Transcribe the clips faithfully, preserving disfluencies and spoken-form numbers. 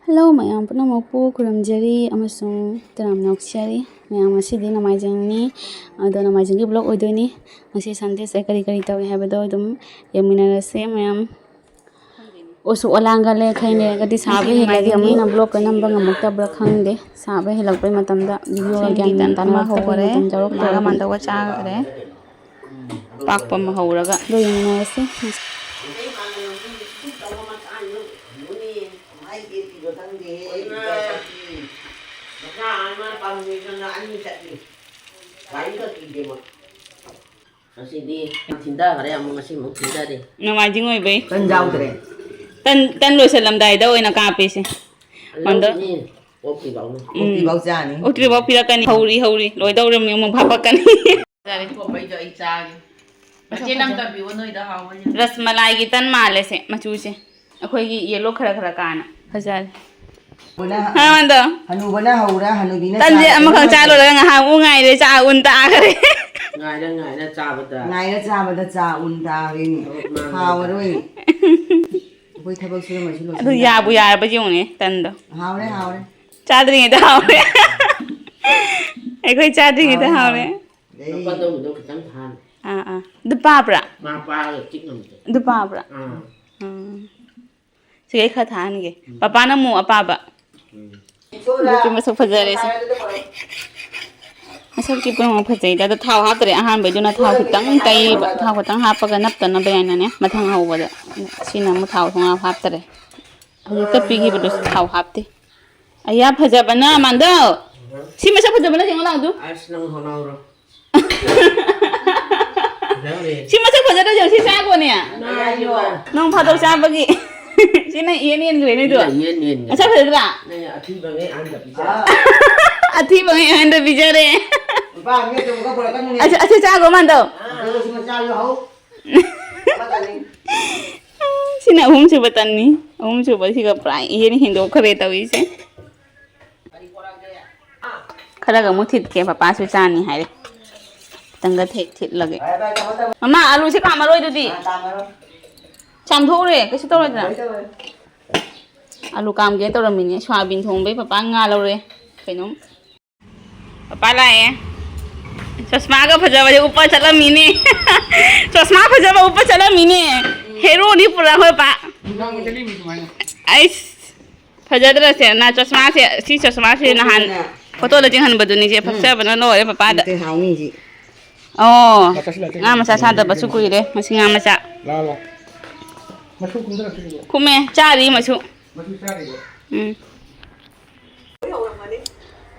Hello ꯃꯌꯥꯝ ꯄꯨꯝꯅꯃꯛꯄꯨ ꯈꯨꯔꯨꯝꯖꯔꯤ ꯑꯃꯁꯨꯡ ꯇꯔꯥꯝꯅ ꯑꯣꯛꯆꯔꯤ꯫ ꯃꯌꯥꯝ ꯉꯁꯤꯗꯤ ꯅꯣꯡꯃꯥꯏꯖꯤꯡꯅꯤ, ꯑꯗꯣ ꯅꯣꯡꯃꯥꯏꯖꯤꯡꯒꯤ vlog ꯑꯣꯏꯗꯣꯏꯅꯤ꯫ ꯉꯁꯤ Sundayꯁꯦ ꯀꯔꯤ ꯀꯔꯤ ꯇꯧꯏ ꯍꯥꯏꯕꯗꯣ ꯑꯗꯨꯝ ꯌꯦꯡꯃꯤꯟꯅꯔꯁꯦ ꯃꯌꯥꯝ꯫ ꯑꯣꯁꯨ ꯑꯣꯂꯥꯡꯒ ꯂꯩ ꯈꯩ ꯂꯩꯔꯒꯗꯤ ꯁꯥꯕ ꯉꯁꯤ ꯍꯦꯜꯂꯗꯤ ꯅꯣꯡꯃꯥꯏꯖꯤꯡꯒꯤ ꯑꯃꯨꯛ ꯍꯦꯟꯅ vlogꯀ ꯅꯝꯕ ꯉꯝꯃꯛꯇꯕ꯭ꯔꯥ ꯈꯪꯗꯦ꯫ ꯁꯥꯕ ꯍꯦꯜꯂꯛꯄꯩ ꯃꯇꯝꯗ videoꯒ ꯁꯤꯡꯒꯤ ꯒ꯭ꯌꯥꯟ ꯃꯦꯟ ꯇꯟ ꯑꯃ ꯇꯥꯅꯔꯛꯇꯕ ꯍꯧꯈꯔꯦ꯫ ꯃꯇꯝ ꯃꯥꯒ ꯌꯥꯎꯔꯛꯇꯣꯔꯕꯅꯤ꯫ ꯃꯥꯟꯗꯧꯒ ꯆꯥꯈ꯭ꯔꯦ꯫ ꯄꯥꯛꯄ ꯑꯃ ꯍꯧꯔꯒ꯫ ꯑꯗꯣ ꯌꯦꯡꯃꯤꯟꯅꯔꯁꯦ꯫ ꯉꯁꯤꯗꯤ ꯌꯥꯝ ꯊꯤꯟꯊꯈ꯭ꯔꯦ, ꯑꯃꯨꯛ ꯉꯁꯤ ꯑꯃꯨꯛ ꯊꯤꯟꯊꯔꯦ꯫ ꯅꯣꯡꯃꯥꯏꯖꯤꯡ ꯑꯣꯏꯕꯩ꯫ ꯇꯟ ꯌꯥꯎꯗ꯭ꯔꯦ꯫ ꯇꯟ, ꯇꯟ ꯂꯣꯏꯁꯜꯂꯝꯗꯥꯏꯗ ꯑꯣꯏꯅ ꯀꯥꯞꯄꯦꯁꯦ꯫ ꯃꯟꯗꯣ꯫ ꯂꯧꯅꯤ, ꯑꯣꯛꯇ꯭ꯔꯤꯐꯥꯎꯅ꯫ ꯎꯝ꯫ ꯑꯣꯛꯇ꯭ꯔꯤꯐꯥꯎ ꯆꯥꯅꯤ꯫ ꯑꯣꯛꯇ꯭ꯔꯤꯐꯥꯎ ꯄꯤꯔꯛꯀꯅꯤ꯫ ꯍꯧꯔꯤ, ꯍꯧꯔꯤ꯫ ꯂꯣꯏꯗꯧꯔꯝꯅꯤ, ꯑꯃꯨꯛ ꯍꯥꯄꯛꯀꯅꯤ꯫ ꯆꯥꯔꯦ꯫ ꯊꯣꯡꯕꯩꯗꯣ ꯑꯩ ꯆꯥꯒꯦ꯫ ꯃꯆꯦ ꯅꯪ ꯇꯝꯕꯤꯌꯣ, ꯅꯣꯏꯗ ꯍꯥꯎꯕꯅꯤ꯫ ꯔꯁꯃꯂꯥꯏꯒꯤ ꯇꯟ ꯃꯥꯜꯂꯦ ꯁꯦ, ꯃꯆꯨꯁꯦ꯫ ꯑꯩꯈꯣꯏꯒꯤ yellow ꯈꯔ ꯈꯔ ꯀꯥꯅ꯫ ꯐꯖꯔꯦ꯫ ꯍꯅꯨꯕꯅ ꯍꯥ, ꯃꯟꯗꯣ? ꯍꯅꯨꯕꯅ ꯍꯧꯔ ꯍꯅꯨꯕꯤꯅ ꯇꯟꯁꯦ ꯆꯥꯔ ꯑꯃꯈꯛ ꯑꯗꯨꯝ ꯆꯥ ꯂꯣꯏꯔꯒ ꯉꯥꯏꯍꯥꯛ ꯑꯃꯨꯛ ꯉꯥꯏꯔꯦ, ꯆꯥ ꯎꯟ ꯇꯥꯈ꯭ꯔꯦ꯫ ꯉꯥꯏꯔ ꯉꯥꯏꯔ ꯆꯥꯕꯗ꯫ ꯉꯥꯏꯔ ꯆꯥꯕꯗ ꯆꯥ ꯎꯟ ꯇꯥꯈ꯭ꯔꯦꯅꯦ꯫ ꯊꯕꯛ ꯃꯥꯡꯉꯦ꯫ ꯍꯥꯎꯔꯔꯣꯏꯅꯦ꯫ ꯑꯩꯈꯣꯏ ꯊꯕꯛ ꯁꯨꯔꯝꯃꯁꯨ ꯑꯗꯨ ꯂꯣꯏꯁꯤꯟ ꯌꯥꯕꯨ ꯌꯥꯔꯦ꯫ ꯌꯥꯔꯕ ꯌꯦꯡꯉꯨꯅꯦ, ꯇꯟꯗꯣ꯫ ꯍꯥꯎꯔꯦ, ꯍꯥꯎꯔꯦ꯫ ꯆꯥꯗ꯭ꯔꯤꯉꯩꯗ ꯍꯥꯎꯔꯦ꯫ ꯑꯩꯈꯣꯏ ꯆꯥꯗ꯭ꯔꯤꯉꯩꯗ ꯍꯥꯎꯔꯦ, ꯍꯥꯎꯔꯦ꯫ ꯍꯥꯎꯔꯦ꯫ ꯑꯗꯩ ꯃꯄꯥꯟꯗꯧꯕꯗꯣ ꯈꯤꯇꯪ ꯊꯥꯍꯟ꯫ ꯑꯥ, ꯑꯥ꯫ ꯑꯗꯨ ꯄꯥꯕ꯭ꯔꯥ? ꯃꯥ ꯄꯥꯔꯒ ꯆꯤꯛ ꯉꯝꯗꯦ꯫ ꯑꯗꯨ ꯄꯥꯕ꯭ꯔꯥ? ꯑꯥ꯫ ꯎꯝ꯫ ꯁꯤꯈꯩ ꯈꯔ ꯊꯥꯍꯟꯒꯦ꯫ ꯎꯝ꯫ ꯄꯄꯥꯅ ꯑꯃꯨꯛ ꯑꯄꯥꯕ꯫ ꯎꯝ꯫ ꯑꯗꯨꯁꯨ ꯃꯁꯛ ꯐꯖꯔꯦ ꯁꯦ꯫ ꯃꯁꯛꯇꯤ ꯄꯨꯝꯅꯃꯛ ꯐꯖꯩꯗ, ꯑꯗꯣ ꯊꯥꯎ ꯍꯥꯞꯇ꯭ꯔꯦ꯫ ꯑꯍꯥꯟꯕꯩꯗꯨꯅ ꯊꯥꯎ ꯈꯤꯇꯪ ꯇꯩꯕ, ꯊꯥꯎ ꯈꯤꯇꯪ ꯍꯥꯞꯄꯒ ꯅꯞꯇꯅꯕ ꯍꯥꯏꯅꯅꯦ, ꯃꯊꯪ ꯍꯧꯕꯗ꯫ ꯁꯤꯅ ꯑꯃꯨꯛ ꯊꯥꯎ ꯁꯨꯡꯍꯥꯞ ꯍꯥꯞꯇꯔꯦ꯫ ꯍꯧꯖꯤꯛꯇ ꯄꯤꯈꯤꯕꯗꯨꯁꯨ ꯊꯥꯎ ꯍꯥꯞꯇꯦ꯫ ꯑꯌꯥ, ꯐꯖꯕꯅ ꯃꯥꯟꯗꯧ꯫ ꯁꯤ ꯃꯁꯛ ꯐꯖꯕꯅ ꯌꯦꯡꯉꯣ ꯂꯥꯎꯗꯨ꯫ ꯑꯁ, ꯅꯪ ꯍꯣꯠꯅꯧꯔꯣ꯫ ꯐꯖꯔꯦ꯫ ꯁꯤ ꯃꯁꯛ ꯐꯖꯗ꯭ꯔꯣ? ꯁꯤ ꯆꯥꯒꯣꯅꯦ꯫ ꯅꯥꯏꯌꯣ꯫ ꯅꯣꯡ ꯐꯥꯗꯣꯛ ꯆꯥꯕꯒꯤ꯫ ꯁꯤꯅ ꯏꯍꯦꯟ ꯍꯦꯟꯈ꯭ꯔꯦ ꯅꯣꯏꯗꯣ꯫ ꯁꯤꯅ ꯏꯍꯦꯟ ꯍꯦꯟꯈ꯭ꯔꯦ꯫ ꯃꯁꯛ ꯐꯖꯗ꯭ꯔꯥ? ꯅꯪ ꯑꯊꯤꯕꯉꯩ ꯑꯍꯟꯗ ꯄꯤꯖꯔꯦ꯫ ꯑꯊꯤꯕꯉꯩ ꯑꯍꯟꯗ ꯄꯤꯖꯔꯦ꯫ ꯂꯨꯄꯥ ꯑꯅꯤ ꯑꯗꯨꯝꯒ ꯄꯨꯔꯛꯀꯅꯨꯅꯦ꯫ ꯑꯁꯤ, ꯑꯁꯤ ꯆꯥꯒꯣ ꯃꯥꯟꯗꯧ꯫ ꯑꯗꯨꯒ ꯁꯤ ꯃꯆꯥꯁꯨ ꯍꯧ꯫ ꯁꯤꯅ ꯑꯍꯨꯝꯁꯨꯕ ꯇꯟꯅꯤ꯫ ꯑꯍꯨꯝꯁꯨꯕꯁꯤꯒ ꯄꯨꯔꯥ ꯏꯍꯦꯟ ꯍꯦꯟꯗꯣꯛꯈ꯭ꯔꯦ ꯇꯧꯔꯤꯁꯦ꯫ ꯈꯔꯒ ꯑꯃꯨꯛ ꯊꯤꯠꯀꯦ, ꯄꯄꯥꯁꯨ ꯆꯥꯅꯤ ꯍꯥꯏꯔꯦ꯫ ꯈꯤꯇꯪꯒ ꯊꯦꯛ ꯊꯤꯠꯂꯒꯦ꯫ ꯃꯃꯥ, ꯑꯂꯨꯁꯦ ꯀꯥꯝꯃꯔꯣꯏ ꯑꯗꯨꯗꯤ? ꯆꯥꯝꯊꯣꯛꯎꯔꯦ, ꯀꯩꯁꯨ ꯇꯧꯔꯣꯏꯗꯅ꯫ ꯑꯂꯨ ꯀꯥꯝꯒꯦ ꯇꯧꯔꯝꯃꯤꯅꯦ꯫ ꯁꯣꯌꯥꯕꯤꯟ ꯊꯣꯡꯕꯩ ꯄꯄꯥ ꯉꯥ ꯂꯧꯔꯦ꯫ ꯀꯩꯅꯣꯝ꯫ ꯄꯄꯥ ꯂꯥꯛꯑꯦ꯫ ꯆꯁꯃꯥꯒ ꯐꯖꯕꯁꯦ ꯎꯞꯄ ꯆꯠꯂꯝꯃꯤꯅꯦ꯫ ꯆꯁꯃꯥ ꯐꯖꯕ ꯎꯞꯄ ꯆꯠꯂꯝꯃꯤꯅꯦ꯫ ꯍꯦꯔꯣꯅꯤ ꯄꯨꯔꯥ ꯑꯩꯈꯣꯏ ꯄꯄꯥ꯫ ꯑꯩꯁ꯫ ꯐꯖꯗ꯭ꯔꯁꯦ ꯅ ꯆꯁꯃꯥꯁꯦ, ꯁꯤ ꯆꯁꯃꯥꯁꯦ ꯅꯍꯥꯟ ꯐꯣꯇꯣꯗ ꯆꯤꯡꯍꯟꯕꯗꯨꯅꯤꯁꯦ, ꯐꯛꯆꯕꯅ ꯂꯣꯏꯔꯦ ꯄꯄꯥꯗ꯫ ꯅꯠꯇꯦ, ꯍꯥꯎꯅꯤ ꯁꯤ꯫ ꯑꯣ꯫ ꯉꯥ ꯃꯆꯥ ꯁꯥꯗꯕꯁꯨ ꯀꯨꯏꯔꯦ, ꯃꯁꯤ ꯉꯥ ꯃꯆꯥ꯫ ꯂꯥꯛꯑꯣ, ꯂꯥꯛꯑꯣ꯫ ꯃꯁꯨ ꯀꯨꯝꯗꯔꯛꯈꯤꯒꯦ꯫ ꯀꯨꯝꯃꯦ, ꯆꯥꯔꯤ ꯃꯁꯨ꯫ ꯃꯁꯨ ꯆꯥꯔꯤꯕ? ꯎꯝ꯫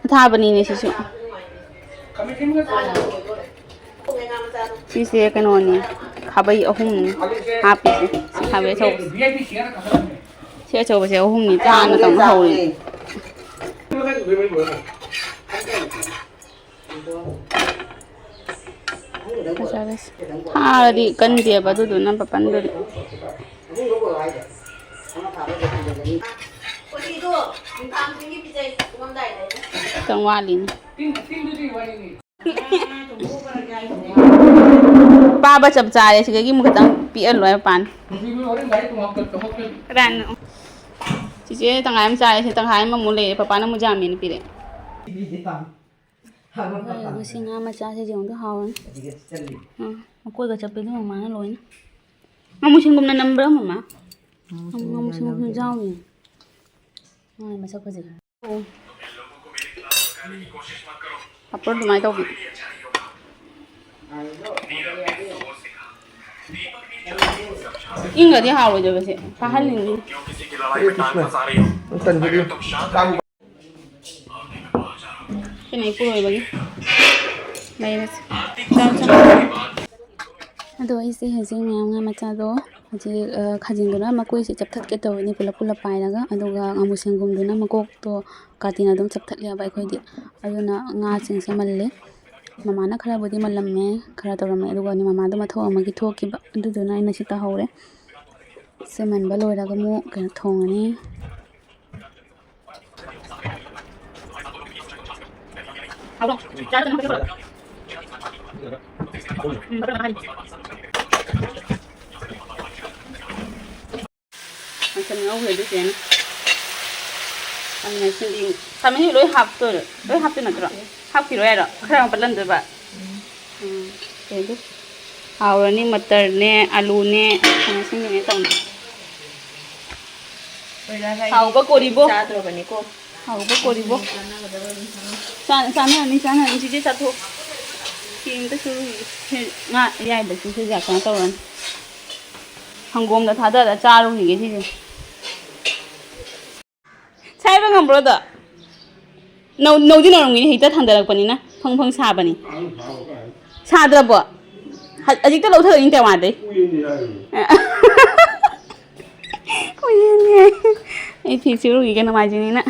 ꯑꯊꯥꯕꯅꯤꯅꯦ ꯁꯤꯁꯨ꯫ ꯁꯤꯁꯦ ꯀꯩꯅꯣꯅꯦ, ꯈꯥꯕꯩ ꯑꯍꯨꯝꯅꯤ ꯍꯥꯞꯄꯤꯁꯦ꯫ ꯁꯤ ꯈꯥꯕꯩ ꯑꯆꯧꯕꯁꯦ꯫ ꯁꯤ ꯑꯆꯧꯕꯁꯦ ꯑꯍꯨꯝꯅꯤ, ꯆꯥꯅ ꯇꯧꯅ ꯍꯧꯔꯤꯅꯤ꯫ ꯐꯖꯔꯦ꯫ ꯐꯥꯔꯗꯤ ꯀꯟꯗꯦꯕ, ꯑꯗꯨꯗꯨꯅ ꯄꯥꯄꯟꯗꯨꯗꯤ꯫ ꯈꯤꯇꯪ ꯋꯥꯠꯂꯤꯅꯦ꯫ ꯄꯥꯕ ꯆꯞ ꯆꯥꯔꯦ꯫ ꯁꯤꯗꯒꯤ ꯑꯃꯨꯛ ꯈꯤꯇꯪ ꯄꯤꯛꯍꯜꯂꯣ ꯍꯥꯏꯕ ꯄꯥꯟ꯫ ꯀꯗꯥꯏꯅꯣ? ꯆꯤꯆꯦ ꯇꯪꯈꯥꯏ ꯑꯃ ꯆꯥꯔꯦ꯫ ꯁꯤ ꯇꯪꯈꯥꯏ ꯑꯃꯃꯨꯛ ꯂꯩꯔꯦ꯫ ꯄꯥꯄꯥꯅ ꯑꯃꯨꯛ ꯌꯥꯝꯃꯦꯅ ꯄꯤꯔꯛꯑꯦ꯫ ꯍꯣꯏ, ꯉꯁꯤ ꯉꯥ ꯃꯆꯥꯁꯤꯗꯤ ꯑꯃꯨꯛꯇ ꯍꯥꯎꯔꯅꯤ꯫ ꯑꯥ, ꯃꯀꯣꯏꯒ ꯆꯠꯄꯗꯣ ꯃꯃꯥꯅ ꯂꯣꯏꯅ꯫ ꯉꯥꯃꯨ ꯁꯪꯒꯣꯝꯅ ꯅꯝꯕ꯭ꯔꯥ, ꯃꯃꯥ? ꯉꯥꯃꯨ ꯁꯪꯒꯣꯝꯁꯨ ꯌꯥꯎꯔꯤ꯫ ꯃꯥꯏ ꯃꯁꯛ ꯐꯖꯩ꯫ ꯑꯣ꯫ ꯄꯥꯄꯣꯔ ꯑꯗꯨꯃꯥꯏꯅ ꯇꯧꯕꯤ꯫ ꯏꯪꯉꯗꯤ ꯍꯥꯎꯔꯣꯏꯗꯕꯁꯦ꯫ ꯀꯥꯍꯟꯅꯤꯡꯉꯤ꯫ ꯇꯟꯕꯒꯤ ꯆꯥꯕ꯫ ꯁꯤꯅ ꯑꯩ ꯄꯨꯔꯣꯏꯕꯒꯤ ꯂꯩꯔꯁꯦ꯫ ꯆꯥꯎ, ꯆꯥꯎ꯫ ꯑꯗꯣ ꯑꯩꯁꯦ ꯍꯧꯖꯤꯛ ꯃꯌꯥꯝ ꯉꯥ ꯃꯆꯥꯗꯣ ꯍꯧꯖꯤꯛ, ꯑ, ꯈꯥꯖꯤꯡꯗꯨꯅ ꯃꯀꯣꯏꯁꯦ ꯆꯞꯊꯠꯀꯦ ꯇꯧꯔꯤꯅꯤ ꯄꯨꯂꯞ ꯄꯨꯂꯞ ꯄꯥꯏꯔꯒ, ꯑꯗꯨꯒ ꯉꯥꯃꯨ ꯁꯪꯒꯣꯝꯗꯨꯅ ꯃꯀꯣꯛꯇꯣ ꯀꯥꯇꯤꯅ ꯑꯗꯨꯝ ꯆꯞꯊꯠꯂꯦꯕ ꯑꯩꯈꯣꯏꯗꯤ꯫ ꯑꯗꯨꯅ ꯉꯥꯁꯤꯡꯁꯦ ꯃꯜꯂꯦ꯫ ꯃꯃꯥꯅ ꯈꯔꯕꯨꯗꯤ ꯃꯜꯂꯝꯃꯦ, ꯈꯔ ꯇꯧꯔꯝꯃꯦ, ꯑꯗꯨꯒ ꯃꯃꯥꯗꯣ ꯃꯊꯧ ꯑꯃꯒꯤ ꯊꯣꯛꯈꯤꯕ, ꯑꯗꯨꯗꯨꯅ ꯑꯩꯅ ꯁꯤ ꯇꯧꯍꯧꯔꯦ꯫ ꯁꯤ ꯃꯟꯕ ꯂꯣꯏꯔꯒ ꯑꯃꯨꯛ ꯀꯩꯅꯣ ꯊꯣꯡꯉꯅꯤ꯫ ꯃꯆꯜ ꯉꯧꯈ꯭ꯔꯦ ꯑꯗꯨ ꯆꯦꯅ꯫ ꯈꯥꯃꯦꯟ ꯑꯁꯤꯟꯕꯤ, ꯈꯥꯃꯦꯟ ꯑꯁꯤꯟꯕꯤ ꯂꯣꯏ ꯍꯥꯞꯇꯣꯏꯔꯣ? ꯂꯣꯏ ꯍꯥꯞꯇꯣꯏ ꯅꯠꯇ꯭ꯔꯣ? ꯍꯥꯞꯈꯤꯔꯣꯏ ꯍꯥꯏꯔꯣ? ꯈꯔ ꯑꯃꯨꯛ ꯄꯠꯍꯟꯗꯣꯏꯕ? ꯎꯝ, ꯀꯩꯅꯣ? ꯍꯥꯎꯔꯅꯤ, ꯃꯇꯔꯅꯦ, ꯑꯂꯨꯅꯦ, ꯈꯥꯃꯦꯟ ꯑꯁꯤꯟꯕꯤꯅꯦ ꯇꯧꯅ꯫ ꯍꯥꯎꯕ ꯀꯣꯔꯤꯕꯣ? ꯆꯥꯗ꯭ꯔꯕꯅꯤꯀꯣ꯫ ꯍꯥꯎꯕ ꯀꯣꯔꯤꯕꯣ? ꯆꯥ-, ꯆꯥꯅꯔꯅꯤ, ꯆꯥꯅꯔꯅꯤ꯫ ꯆꯤꯆꯦ ꯆꯥꯊꯣꯛ꯫ ꯐꯤ ꯑꯝꯇ ꯁꯨꯔꯨꯈꯤꯒꯦ꯫ ꯁꯤ ꯉꯥ ꯑꯌꯥꯏꯕꯁꯤꯁꯨ ꯀꯩꯅꯣ ꯇꯧꯔꯅꯤ꯫ ꯁꯪꯒꯣꯝꯗ ꯊꯥꯗꯔ ꯆꯥꯔꯨꯈꯤꯒꯦ ꯁꯤꯁꯦ꯫ ꯁꯥꯏꯕ ꯉꯝꯕ꯭ꯔꯣ ꯑꯗꯣ? ꯅꯧ-, ꯅꯧꯗꯤ ꯅꯧꯔꯝꯒꯤꯅꯤ, ꯍꯦꯛꯇ ꯊꯥꯡꯗꯔꯛꯄꯅꯤꯅ꯫ ꯐꯪ ꯐꯪ ꯁꯥꯕꯅꯤ꯫ ꯁꯥꯗ꯭ꯔꯕꯣ? ꯍ-, ꯍꯧꯖꯤꯛꯇ ꯂꯧꯊꯔꯛꯏꯅꯤ ꯇꯦꯋꯥꯗꯩ꯫ ꯎꯏꯌꯦꯅꯦ꯫ ꯑꯩ ꯐꯤ ꯁꯨꯔꯨꯈꯤꯒꯦ ꯅꯣꯡꯃꯥꯏꯖꯤꯡꯅꯤꯅ꯫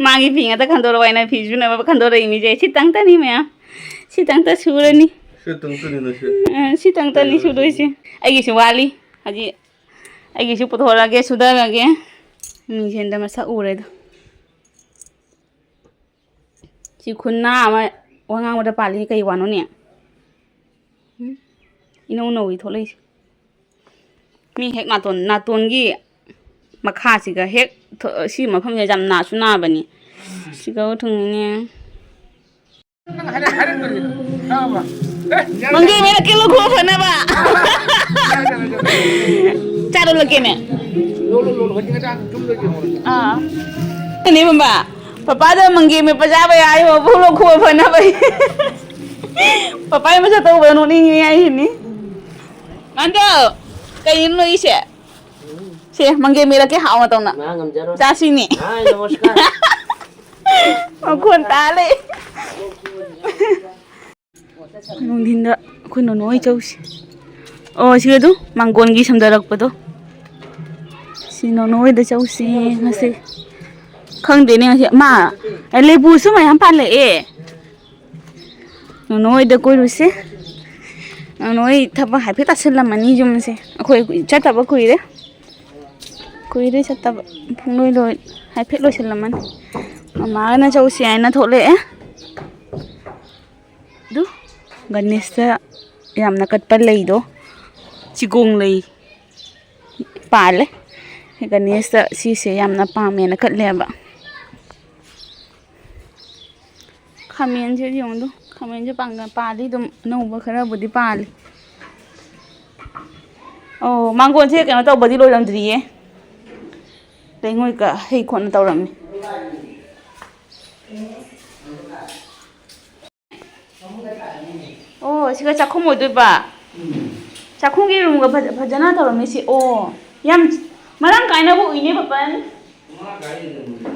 ꯃꯥꯒꯤ ꯐꯤ ꯉꯥꯛꯇ ꯈꯟꯗꯣꯔꯛꯑꯣ ꯍꯥꯏꯅ ꯐꯤ ꯁꯨꯅꯕ ꯈꯟꯗꯣꯔꯛꯏ ꯃꯤꯁꯦ꯫ ꯁꯤꯇꯪꯇꯅꯤ ꯃꯌꯥꯝ꯫ ꯁꯤꯇꯪꯇ ꯁꯨꯔꯅꯤ꯫ ꯁꯤꯇꯪꯇꯅꯤ ꯅꯪꯁꯦ꯫ ꯑ, ꯁꯤꯇꯪꯇꯅꯤ ꯁꯨꯗꯣꯏꯁꯦ꯫ ꯑꯩꯒꯤꯁꯨ ꯋꯥꯠꯂꯤ꯫ ꯍꯧꯖꯤꯛ ꯑꯩꯒꯤꯁꯨ ꯄꯨꯊꯣꯔꯛꯑꯒꯦ, ꯁꯨꯊꯔꯒꯦ꯫ ꯃꯤꯡꯁꯦꯟꯗ ꯃꯁꯛ ꯎꯔꯦꯗ꯫ ꯁꯤ ꯈꯨꯟꯅꯥ ꯑꯃ ꯋꯥ ꯉꯥꯡꯕꯗ ꯄꯥꯜꯂꯤ ꯀꯩ ꯋꯥꯅꯣꯅꯦ? ꯎꯝ? ꯏꯅꯧ ꯅꯧꯏ ꯊꯣꯛꯂꯛꯏꯁꯦ꯫ ꯃꯤ ꯍꯦꯛ ꯅꯥꯇꯣꯟ, ꯅꯥꯇꯣꯟꯒꯤ ꯃꯈꯥꯁꯤꯒ ꯍꯦꯛ ꯊꯣ-, ꯁꯤ ꯃꯐꯝꯁꯦ ꯌꯥꯝ ꯅꯥꯁꯨ ꯅꯥꯕꯅꯤ꯫ ꯁꯤꯒ ꯊꯨꯡꯉꯤꯅꯦ꯫ ꯅꯪ ꯍꯥꯏꯔꯛ-, ꯍꯥꯏꯔꯛꯇꯣꯔꯤꯅꯦ꯫ ꯈꯪꯉꯕ? ꯑꯦ, ꯌꯥꯔꯦ, ꯃꯪꯒꯦ ꯌꯥꯔꯦ꯫ ꯃꯦꯠꯂꯛꯀꯦ ꯂꯧꯈꯨ ꯐꯅꯕ꯫ ꯌꯥꯔꯦ, ꯌꯥꯔꯦ, ꯌꯥꯔꯦ꯫ ꯆꯥꯔꯣ ꯂꯣꯀꯦꯅꯦ꯫ ꯂꯣꯜꯂꯣ, ꯂꯣꯜꯂꯣ, ꯍꯧꯖꯤꯛ ꯉꯁꯥꯏ ꯌꯨꯝꯗ ꯌꯦꯡꯉꯨꯔꯣ꯫ ꯑꯥ꯫ ꯀꯅꯤ ꯕꯝꯕ? ꯄꯄꯥꯗ ꯃꯪꯒꯦ ꯃꯦꯠꯄ ꯆꯥꯕ ꯌꯥꯏ, ꯃꯕꯨ ꯂꯧꯈꯨ ꯐꯅꯕ꯫ ꯄꯄꯥꯒꯤ ꯃꯁꯛ ꯇꯧꯕꯗ ꯅꯣꯛꯅꯤꯡꯉꯤ ꯍꯥꯏꯁꯤꯅꯤ꯫ ꯃꯥꯟꯗꯣ, ꯀꯩꯅꯣ ꯅꯣꯛꯏꯁꯦ? ꯁꯦ, ꯃꯪꯒꯦ ꯃꯦꯠꯂꯛꯀꯦ ꯍꯥꯎꯅ ꯇꯧꯅ꯫ ꯃꯥ ꯉꯝꯖꯔꯣꯏ꯫ ꯆꯥꯁꯤꯅꯦ꯫ ꯍꯥꯏ, ꯅꯃꯁꯀꯥꯔ꯫ ꯃꯈꯣꯟ ꯇꯥ ꯂꯩ꯫ ꯅꯨꯡꯊꯤꯟꯗ ꯑꯩꯈꯣꯏ ꯅꯣꯅꯣ ꯍꯣꯏ ꯆꯧꯁꯤ꯫ ꯑꯣ, ꯁꯤ ꯑꯗꯨ ꯃꯥꯡꯒꯣꯟꯒꯤ ꯁꯝꯊꯔꯛꯄꯗꯣ꯫ ꯁꯤ ꯅꯣꯅꯣ ꯍꯣꯏꯗ ꯆꯧꯁꯤ ꯉꯁꯤ꯫ ꯈꯪꯗꯦꯅꯦ ꯉꯁꯤ꯫ ꯃꯥ, ꯑꯦ, ꯂꯦꯕꯨꯁꯨ ꯃꯌꯥꯝ ꯄꯥꯜꯂꯛꯑꯦ꯫ ꯅꯣꯅꯣ ꯍꯣꯏꯗ ꯀꯣꯏꯔꯨꯁꯦ꯫ ꯅꯣꯅꯣ ꯍꯣꯏ ꯊꯕꯛ ꯍꯥꯏꯐꯦꯠ ꯇꯥꯁꯤꯜꯂꯝꯃꯅꯤ ꯌꯨꯝꯁꯦ꯫ ꯑꯩꯈꯣꯏ ꯆꯠꯇꯕ ꯀꯨꯏꯔꯦ꯫ ꯀꯨꯏꯔꯦ ꯆꯠꯇꯕ꯫ ꯄꯨꯡꯂꯣꯏ ꯂꯣꯏ-, ꯍꯥꯏꯐꯦꯠ ꯂꯣꯏꯁꯤꯜꯂꯝꯃꯅꯤ꯫ ꯃꯃꯥꯒꯅ ꯆꯧꯁꯤ ꯍꯥꯏꯅ ꯊꯣꯛꯂꯛꯑꯦ꯫ ꯑꯗꯨ ꯒꯅꯦꯁꯇ ꯌꯥꯝꯅ ꯀꯠꯄ ꯂꯩꯗꯣ, ꯆꯤꯒꯣꯡ ꯂꯩ ꯄꯥꯜꯂꯦ꯫ ꯒꯅꯦꯁꯇ ꯁꯤꯁꯦ ꯌꯥꯝꯅ ꯄꯥꯝꯃꯦꯅ ꯀꯠꯂꯦꯕ꯫ ꯈꯥꯃꯦꯟꯁꯦ ꯌꯦꯡꯉꯨꯗꯣ, ꯈꯥꯃꯦꯟꯁꯦ ꯄꯥꯡꯒ-, ꯄꯥꯜꯂꯤ ꯑꯗꯨꯝ, ꯑꯅꯧꯕ ꯈꯔꯕꯨꯗꯤ ꯄꯥꯜꯂꯤ꯫ ꯑꯣ, ꯃꯥꯡꯒꯣꯟꯁꯦ ꯀꯩꯅꯣ ꯇꯧꯕꯗꯤ ꯂꯣꯏꯔꯝꯗ꯭ꯔꯤꯌꯦ꯫ ꯂꯩꯉꯣꯏꯒ ꯍꯩ ꯈꯣꯠꯅ ꯇꯧꯔꯝꯃꯤ꯫ ꯑꯣ, ꯁꯤꯒ ꯆꯥꯛꯈꯨꯝ ꯑꯣꯏꯗꯣꯏꯕ꯫ ꯆꯥꯛꯈꯨꯝꯒꯤ ꯔꯨꯝꯒ ꯐꯖ-, ꯐꯖꯅ ꯇꯧꯔꯝꯃꯤꯁꯤ꯫ ꯑꯣ, ꯌꯥꯝ ꯃꯔꯥꯡ ꯀꯥꯏꯅꯕ ꯎꯏꯅꯦ, ꯄꯥꯄꯟ꯫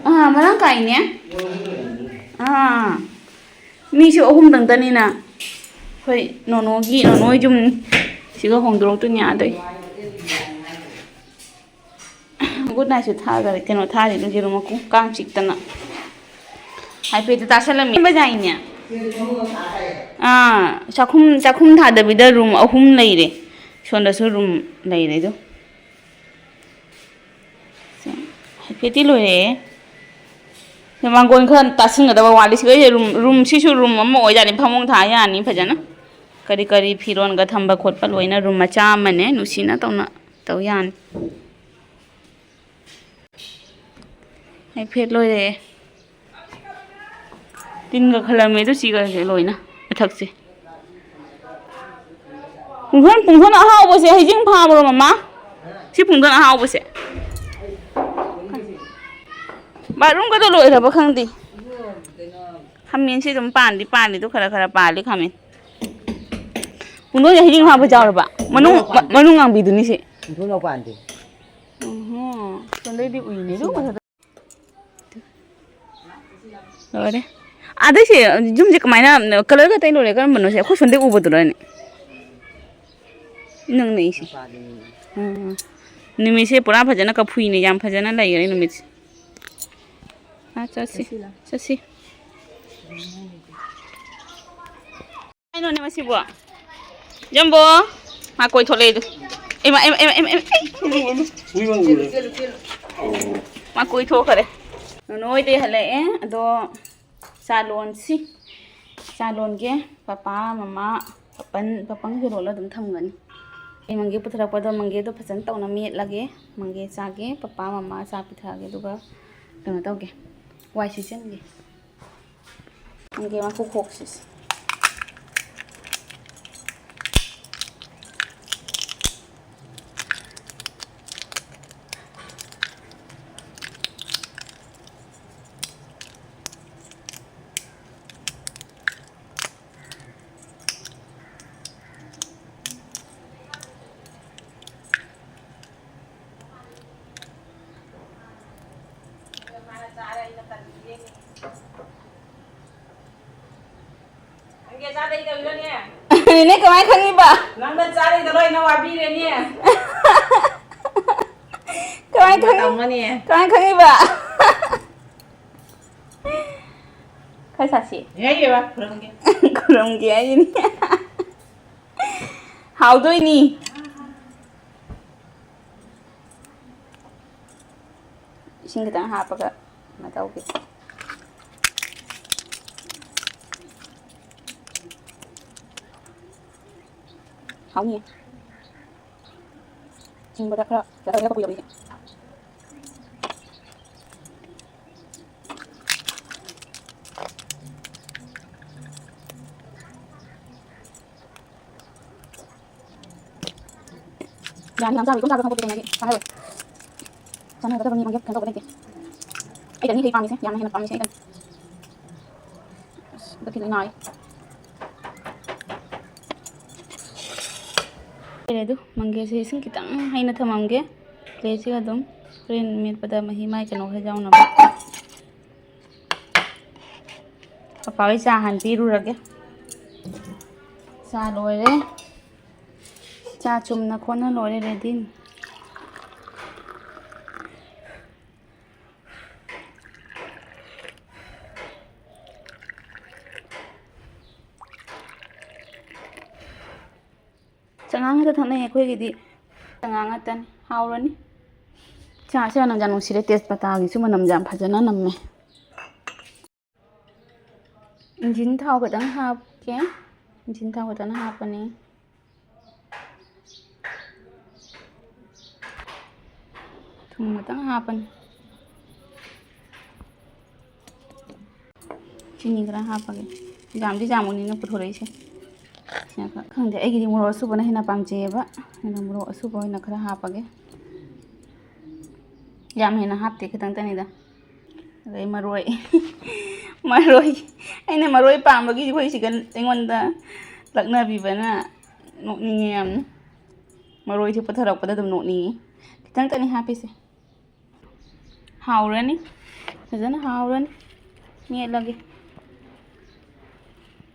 ꯑꯥ, ꯃꯔꯥꯡ ꯀꯥꯏꯅꯦ꯫ ꯑꯥ, ꯃꯤꯁꯨ ꯑꯍꯨꯝꯗꯪꯇꯅꯤꯅ꯫ ꯑꯩꯈꯣꯏ ꯅꯣꯅꯣꯒꯤ, ꯅꯣꯅꯣ ꯌꯨꯝ ꯁꯤꯒ ꯍꯣꯡꯗꯣꯔꯛꯇꯣꯏꯅꯦ ꯑꯥꯗꯩ꯫ ꯒꯨꯗ ꯅꯥꯏꯠꯁꯨ ꯊꯥꯈꯔꯦ꯫ ꯀꯩꯅꯣ ꯊꯥꯔꯤꯗꯣ, ꯌꯦꯔꯨꯝ ꯃꯀꯨ ꯀꯥꯡ ꯆꯤꯛꯇꯅ꯫ ꯍꯥꯏꯐꯦꯠꯇꯤ ꯇꯥꯁꯜꯂꯝꯃꯤ꯫ ꯕꯖꯥꯏꯅꯦ꯫ ꯑꯥ, ꯆꯥꯛꯈꯨꯝ, ꯆꯥꯛꯈꯨꯝ ꯊꯥꯗꯕꯤꯗ ꯔꯨꯝ ꯑꯍꯨꯝ ꯂꯩꯔꯦ꯫ ꯁꯣꯝꯗꯁꯨ ꯔꯨꯝ ꯂꯩꯔꯦ ꯑꯗꯣ꯫ ꯁꯦ, ꯍꯥꯏꯐꯦꯠꯇꯤ ꯂꯣꯏꯔꯦ꯫ ꯃꯥꯡꯒꯣꯟ ꯈꯔ ꯇꯥꯁꯤꯟꯒꯗꯕ ꯋꯥꯠꯂꯤ꯫ ꯁꯤꯒꯩꯁꯦ ꯔꯨꯝ, ꯔꯨꯝꯁꯤꯁꯨ ꯔꯨꯝ ꯑꯃ ꯑꯣꯏꯖꯥꯠꯅꯤ꯫ ꯐꯃꯨꯡ ꯊꯥ ꯌꯥꯅꯤ ꯐꯖꯅ꯫ ꯀꯔꯤ ꯀꯔꯤ ꯐꯤꯔꯣꯟꯒ ꯊꯝꯕ ꯈꯣꯠꯄ ꯂꯣꯏꯅ ꯔꯨꯝ ꯃꯆꯥ ꯑꯃꯅꯦ꯫ ꯅꯨꯡꯁꯤꯅ ꯇꯧꯅ ꯇꯧ ꯌꯥꯅꯤ꯫ ꯍꯥꯏꯐꯦꯠ ꯂꯣꯏꯔꯦ꯫ ꯇꯤꯟꯒ ꯈꯜꯂꯝꯃꯦ ꯑꯗꯨ ꯁꯤꯒꯁꯦ ꯂꯣꯏꯅ ꯃꯊꯛꯁꯦ꯫ ꯄꯨꯡꯊꯣꯟ, ꯄꯨꯡꯊꯣꯟ ꯑꯍꯥꯎꯕꯁꯦ ꯍꯩꯖꯤꯡ ꯐꯥꯕ꯭ꯔꯣ, ꯃꯃꯥ? ꯁꯤ ꯄꯨꯡꯊꯣꯟ ꯑꯍꯥꯎꯕꯁꯦ꯫ ꯕꯥꯠꯔꯨꯝꯒꯗꯣ ꯂꯣꯏꯈ꯭ꯔꯕ ꯈꯪꯗꯦ꯫ ꯈꯥꯃꯦꯟꯁꯤ ꯑꯗꯨꯝ ꯄꯥꯟꯗꯤ ꯄꯥꯜꯂꯤ, ꯑꯗꯨ ꯈꯔ ꯈꯔ ꯄꯥꯜꯂꯤ ꯈꯥꯃꯦꯟ꯫ ꯄꯨꯡꯊꯣꯟꯁꯦ ꯍꯩꯖꯤꯡ ꯐꯥꯕ ꯆꯥꯎꯔꯕ? ꯃꯅꯨꯡ, ꯃꯅꯨꯡ ꯉꯥꯡꯕꯤꯗꯨꯅꯤ ꯁꯤ꯫ ꯄꯨꯡꯊꯣꯟ ꯄꯥꯟꯗꯦ꯫ ꯎꯝꯍꯨꯝ꯫ ꯁꯣꯝꯗꯩꯗꯤ ꯎꯏꯅꯦ ꯑꯗꯨ ꯃꯊꯛꯇ꯫ ꯂꯣꯏꯔꯦ꯫ ꯑꯗꯩꯁꯦ ꯌꯨꯝꯁꯦ ꯀꯃꯥꯏꯅ colour ꯈꯛꯇ ꯂꯣꯏꯔꯦ? ꯀꯔꯝꯕꯅꯣ ꯁꯦ? ꯑꯩꯈꯣꯏ ꯁꯣꯝꯗꯩ ꯎꯕꯗꯨꯔꯅꯦ? ꯏꯅꯛ ꯅꯛꯏꯁꯦ꯫ ꯎꯝ꯫ ꯅꯨꯃꯤꯠꯁꯦ ꯄꯨꯔꯥ ꯐꯖꯅ ꯀꯐꯨꯏꯅꯦ, ꯌꯥꯝ ꯐꯖꯅ ꯂꯩꯈ꯭ꯔꯦ ꯅꯨꯃꯤꯠꯁꯦ꯫ ꯑꯥ, ꯆꯠꯁꯤ꯫ ꯆꯠꯁꯤ꯫ ꯀꯩꯅꯣꯅꯦ ꯃꯁꯤꯕꯣ? ꯖꯝꯕꯣ! ꯃꯥ ꯀꯣꯏꯊꯣꯛꯂꯛꯑꯦ ꯑꯗꯨ꯫ ꯏꯃꯥ, ꯏꯃꯥ, ꯏꯃꯥ, ꯏꯃꯥ, ꯏꯃꯥ, ꯏꯃꯥ꯫ ꯃꯥ ꯀꯣꯏꯊꯣꯛꯈꯔꯦ꯫ ꯅꯣꯅꯣ ꯍꯣꯏꯗꯩ ꯍꯜꯂꯛꯑꯦ꯫ ꯑꯗꯣ ꯆꯥ ꯂꯣꯟꯁꯤ꯫ ꯆꯥ ꯂꯣꯟꯒꯦ꯫ ꯄꯄꯥ, ꯃꯃꯥ, ꯄꯄꯟ, ꯄꯄꯟꯒ ꯂꯣꯜꯂ ꯑꯗꯨꯝ ꯊꯝꯒꯅꯤ꯫ ꯑꯩ ꯃꯪꯒꯦ ꯄꯨꯊꯔꯛꯄꯗꯣ, ꯃꯪꯒꯦꯗꯣ ꯐꯖꯅ ꯇꯧꯅ ꯃꯦꯠꯂꯒꯦ꯫ ꯃꯪꯒꯦ ꯆꯥꯒꯦ, ꯄꯄꯥ ꯃꯃꯥ ꯆꯥ ꯄꯤꯊꯛꯑꯒꯦ, ꯑꯗꯨꯒ ꯀꯩꯅꯣ ꯇꯧꯒꯦ, ꯋꯥꯏ ꯁꯤꯠꯆꯤꯟꯒꯦ꯫ ꯃꯪꯒꯦ ꯃꯀꯨ ꯈꯣꯛꯁꯤꯁꯦ꯫ ꯅꯪꯒꯤ ꯆꯥꯗꯩ ꯇꯧꯔꯤꯔꯣꯅꯦ? ꯅꯦꯅꯦ, ꯀꯃꯥꯏ ꯈꯪꯉꯤꯕ? ꯅꯪꯅ ꯆꯥꯗꯩꯗ ꯂꯣꯏꯅ ꯋꯥꯕꯤꯔꯦꯅꯦ꯫ ꯀꯃꯥꯏ ꯈꯪꯉꯤ-, ꯇꯧꯔꯝꯒꯅꯤ꯫ ꯀꯃꯥꯏ ꯈꯪꯉꯤꯕ? ꯈꯔ ꯁꯥꯁꯤ꯫ ꯌꯥꯏꯌꯦꯕ, ꯈꯨꯔꯝꯒꯦ꯫ ꯈꯨꯔꯝꯒꯦ ꯍꯥꯏꯁꯤꯅꯤ꯫ ꯍꯥꯎꯗꯣꯏꯅꯤ꯫ ꯏꯁꯤꯡ ꯈꯤꯇꯪ ꯍꯥꯞꯄꯒ ꯀꯩꯅꯣ ꯇꯧꯒꯦ꯫ ꯍꯥꯎꯅꯤꯌꯦ꯫ ꯁꯤꯡꯕꯗ ꯈꯔ ꯀꯩꯅꯣ ꯇꯧꯔꯒ ꯀꯨꯏꯔꯕꯅꯤꯅꯦ꯫ ꯌꯥꯅꯤ, ꯌꯥꯝ ꯆꯥꯕ ꯏꯇꯣꯝ ꯆꯥꯕ ꯈꯪꯄꯣꯠꯇꯦ ꯀꯩꯅꯣꯗꯤ꯫ ꯆꯥꯅꯔꯣꯏ꯫ ꯆꯥꯅꯒꯗꯕꯅꯤ, ꯃꯥꯡꯖꯧ ꯀꯩꯅꯣ ꯇꯧꯕ ꯂꯩꯇꯦ꯫ ꯑꯩꯗꯤ ꯑꯅꯤꯈꯩ ꯄꯥꯝꯃꯤꯁꯦ, ꯌꯥꯝꯅ ꯍꯦꯟꯅ ꯄꯥꯝꯃꯤꯁꯦ ꯑꯩꯗꯤ꯫ ꯑꯁ, ꯍꯟꯗꯛꯀꯤꯗꯤ ꯅꯥꯔꯦ꯫ ꯂꯩꯔꯦ ꯑꯗꯨ, ꯃꯪꯒꯦꯁꯦ ꯏꯁꯤꯡ ꯈꯤꯇꯪ ꯍꯩꯅ ꯊꯝꯃꯝꯒꯦ꯫ ꯄ꯭ꯂꯦꯠꯁꯤꯒ ꯑꯗꯨꯝ ꯍꯣꯔꯦꯟ ꯃꯦꯠꯄꯗ ꯃꯍꯤ ꯃꯥꯏ ꯀꯩꯅꯣ ꯈꯔ ꯌꯥꯎꯅꯕ꯫ ꯄꯄꯥ ꯍꯣꯏ ꯆꯥ ꯍꯥꯟꯅ ꯄꯤꯔꯨꯔꯒꯦ꯫ ꯆꯥ ꯂꯣꯏꯔꯦ꯫ ꯆꯥ ꯆꯨꯝꯅ ꯈꯣꯠꯅ ꯂꯣꯏꯔꯦ, ꯔꯦꯗꯤꯅꯤ꯫ ꯆꯉꯥꯡ ꯉꯥꯛꯇ ꯊꯛꯅꯩ ꯑꯩꯈꯣꯏꯒꯤꯗꯤ꯫ ꯆꯉꯥꯡ ꯉꯥꯛꯇꯅꯤ꯫ ꯍꯥꯎꯔꯅꯤ꯫ ꯆꯥꯁꯦ ꯃꯅꯝ ꯌꯥꯝ ꯅꯨꯡꯁꯤꯔꯦ, ꯇꯦꯖꯄꯇꯥꯒꯤꯁꯨ ꯃꯅꯝ ꯌꯥꯝ ꯐꯖꯅ ꯅꯝꯃꯦ꯫ ꯏꯟꯖꯤꯟ ꯊꯥꯎ ꯈꯤꯇꯪ ꯍꯥꯞꯀꯦ꯫ ꯏꯟꯖꯤꯟ ꯊꯥꯎ ꯈꯤꯇꯪ ꯍꯥꯞꯄꯅꯤ꯫ ꯊꯨꯝ ꯈꯤꯇꯪ ꯍꯥꯞꯄꯅꯤ꯫ ꯆꯤꯅꯤ ꯈꯔ ꯍꯥꯞꯄꯒꯦ꯫ ꯌꯥꯝꯗꯤ ꯌꯥꯝꯕꯅꯤꯅ ꯄꯨꯊꯣꯔꯛꯏꯁꯦ꯫ ꯁꯤꯅ ꯈꯔ, ꯈꯪꯗꯦ, ꯑꯩꯒꯤꯗꯤ ꯃꯣꯔꯣꯛ ꯑꯁꯨꯕꯅ ꯍꯦꯟꯅ ꯄꯥꯝꯖꯩꯌꯦꯕ꯫ ꯑꯗꯨꯅ ꯃꯣꯔꯣꯛ ꯑꯁꯨꯕ ꯑꯣꯏꯅ ꯈꯔ ꯍꯥꯞꯄꯒꯦ꯫ ꯌꯥꯝ ꯍꯦꯟꯅ ꯍꯥꯞꯇꯦ, ꯈꯤꯇꯪꯇꯅꯤꯗ꯫ ꯑꯗꯩ ꯃꯔꯣꯏ꯫ ꯃꯔꯣꯏ꯫ ꯑꯩꯅ ꯃꯔꯣꯏ ꯄꯥꯝꯕꯒꯤ ꯑꯩꯈꯣꯏ ꯁꯤꯒ ꯑꯩꯉꯣꯟꯗ ꯂꯛꯅꯕꯤꯕꯅ ꯅꯣꯛꯅꯤꯡꯉꯦ ꯌꯥꯝꯅ꯫ ꯃꯔꯣꯏꯁꯦ ꯄꯨꯊꯔꯛꯄꯗ ꯑꯗꯨꯝ ꯅꯣꯛꯅꯤꯡꯉꯤ꯫ ꯈꯤꯇꯪꯇꯅꯤ ꯍꯥꯞꯄꯤꯁꯦ꯫ ꯍꯥꯎꯔꯅꯤ꯫ ꯐꯖꯅ ꯍꯥꯎꯔꯅꯤ꯫ ꯃꯦꯠꯂꯒꯦ꯫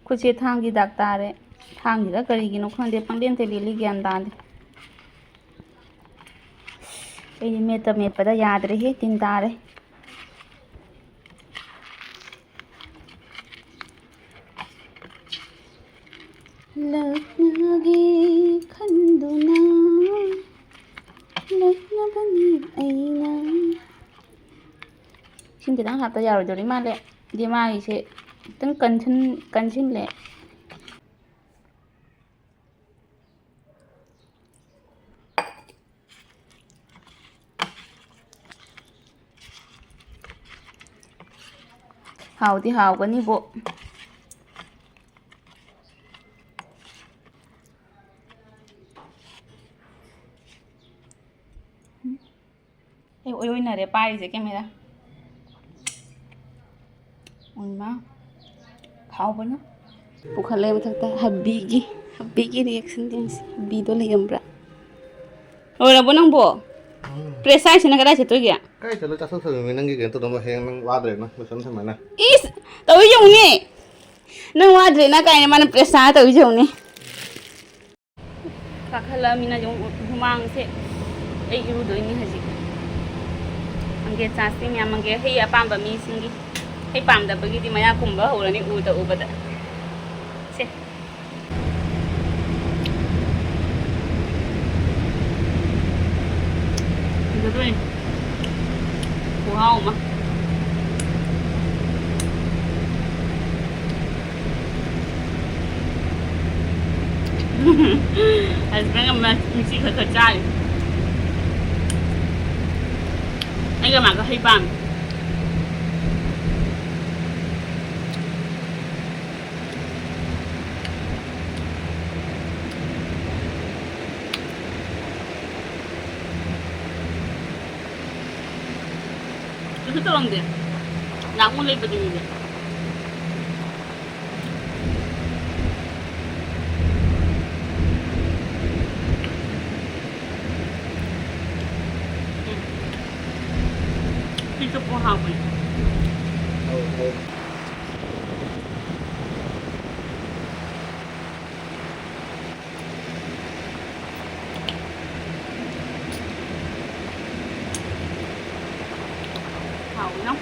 ꯈꯨꯠꯁꯦ ꯊꯥꯡꯒꯤ ꯗꯥꯛ ꯇꯥꯔꯦ꯫ ꯊꯥꯡꯒꯤꯔ ꯀꯔꯤꯒꯤꯅꯣ ꯈꯪꯗꯦ, ꯄꯪꯂꯦꯟꯇ ꯂꯦꯜꯂꯤ, ꯒ꯭ꯌꯥꯟ ꯇꯥꯗꯦ꯫ ꯑꯩꯗꯤ ꯃꯦꯠꯇ ꯃꯦꯠꯄꯗ ꯌꯥꯗ꯭ꯔꯦꯍꯦ, ꯇꯤꯟ ꯇꯥꯔꯦ꯫ ꯂꯛꯅꯒꯦ ꯈꯟꯗꯨꯅ ꯂꯛꯅꯕꯅꯤ ꯑꯩꯅ꯫ ꯏꯁꯤꯡ ꯈꯤꯇꯪ ꯍꯥꯞꯇ ꯌꯥꯔꯣꯏꯗꯧꯔꯤ ꯃꯥꯜꯂꯦ꯫ ꯗꯤ ꯃꯥꯒꯤꯁꯦ ꯈꯤꯇꯪ ꯀꯟꯁꯤꯟ-, ꯀꯟꯁꯤꯜꯂꯦ꯫ ꯍꯥꯎꯗꯤ ꯍꯥꯎꯒꯅꯤꯕꯣ꯫ ꯑꯩ ꯑꯣꯏ ꯑꯣꯏꯅꯔꯦ ꯄꯥꯏꯔꯤꯁꯦ camera꯫ ꯎꯝꯃ꯫ ꯍꯥꯎꯕꯅ꯫ ꯄꯨꯈꯠꯂꯦ ꯃꯊꯛꯇ ꯍꯕꯤꯒꯤ, ꯍꯕꯤꯒꯤ reaction ꯌꯦꯡꯁꯤ꯫ ꯍꯕꯤꯗꯣ ꯂꯩꯔꯝꯕ꯭ꯔꯥ? ꯂꯣꯏꯔꯕꯣ ꯅꯪꯕꯣ? ꯎꯝ꯫ Press ꯍꯥꯏꯁꯤꯅ ꯀꯗꯥꯏ ꯆꯠꯇꯣꯏꯒꯦ? ꯀꯥꯏ ꯆꯠꯂꯣꯏ, ꯆꯥꯊꯣꯛ ꯆꯠꯂꯣꯏ, ꯅꯪꯒꯤ ꯀꯩꯅꯣ ꯇꯧꯅꯕ ꯍꯌꯦꯡ ꯅꯪ ꯋꯥꯗ꯭ꯔꯦꯅ ꯂꯣꯏꯁꯟ ꯊꯝꯃꯦꯅ꯫ ꯏꯁ! ꯇꯧꯔꯤ ꯌꯦꯡꯉꯨꯅꯦ꯫ ꯅꯪ ꯋꯥꯗ꯭ꯔꯦꯅ ꯀꯥꯏꯅ ꯃꯥꯅ press ꯇꯧꯔꯤ ꯌꯦꯡꯉꯨꯅꯦ꯫ ꯀꯥꯈꯠꯂꯛꯑꯃꯤꯅ ꯌꯦꯡꯉꯨ, ꯍꯨꯃꯥꯡꯁꯦ꯫ ꯑꯩ ꯏꯔꯨꯗꯣꯏꯅꯤ ꯍꯧꯖꯤꯛ꯫ ꯃꯪꯒꯦ ꯆꯥꯁꯤ ꯃꯌꯥꯝ, ꯃꯪꯒꯦ ꯍꯩ ꯑꯄꯥꯝꯕ ꯃꯤꯁꯤꯡꯒꯤ꯫ ꯍꯩ ꯄꯥꯝꯗꯕꯒꯤꯗꯤ ꯃꯌꯥ ꯀꯨꯝꯕ ꯍꯧꯔꯅꯤ ꯎꯗ ꯎꯕꯗ꯫ ꯁꯦ꯫ ꯐꯖꯗꯣꯏꯅꯤ꯫ ꯈꯨꯍꯥꯎ ꯑꯃ꯫ Husband ꯑꯃ ꯃꯤꯛꯁꯤ ꯈꯔ ꯈꯔ ꯆꯥꯔꯤ꯫ ꯑꯩꯒ ꯃꯥꯒ ꯍꯩ ꯄꯥꯝꯃꯤ꯫ ꯀꯩꯁꯨ ꯇꯧꯔꯝꯗꯦ꯫ ꯅꯍꯥꯟꯃꯨꯛ ꯂꯩꯕꯗꯨꯅꯤꯗ꯫ ꯎꯝ꯫ ꯁꯤꯁꯨ ꯀꯣ ꯍꯥꯎꯕꯅꯦ꯫ ꯍꯥꯎꯕꯅ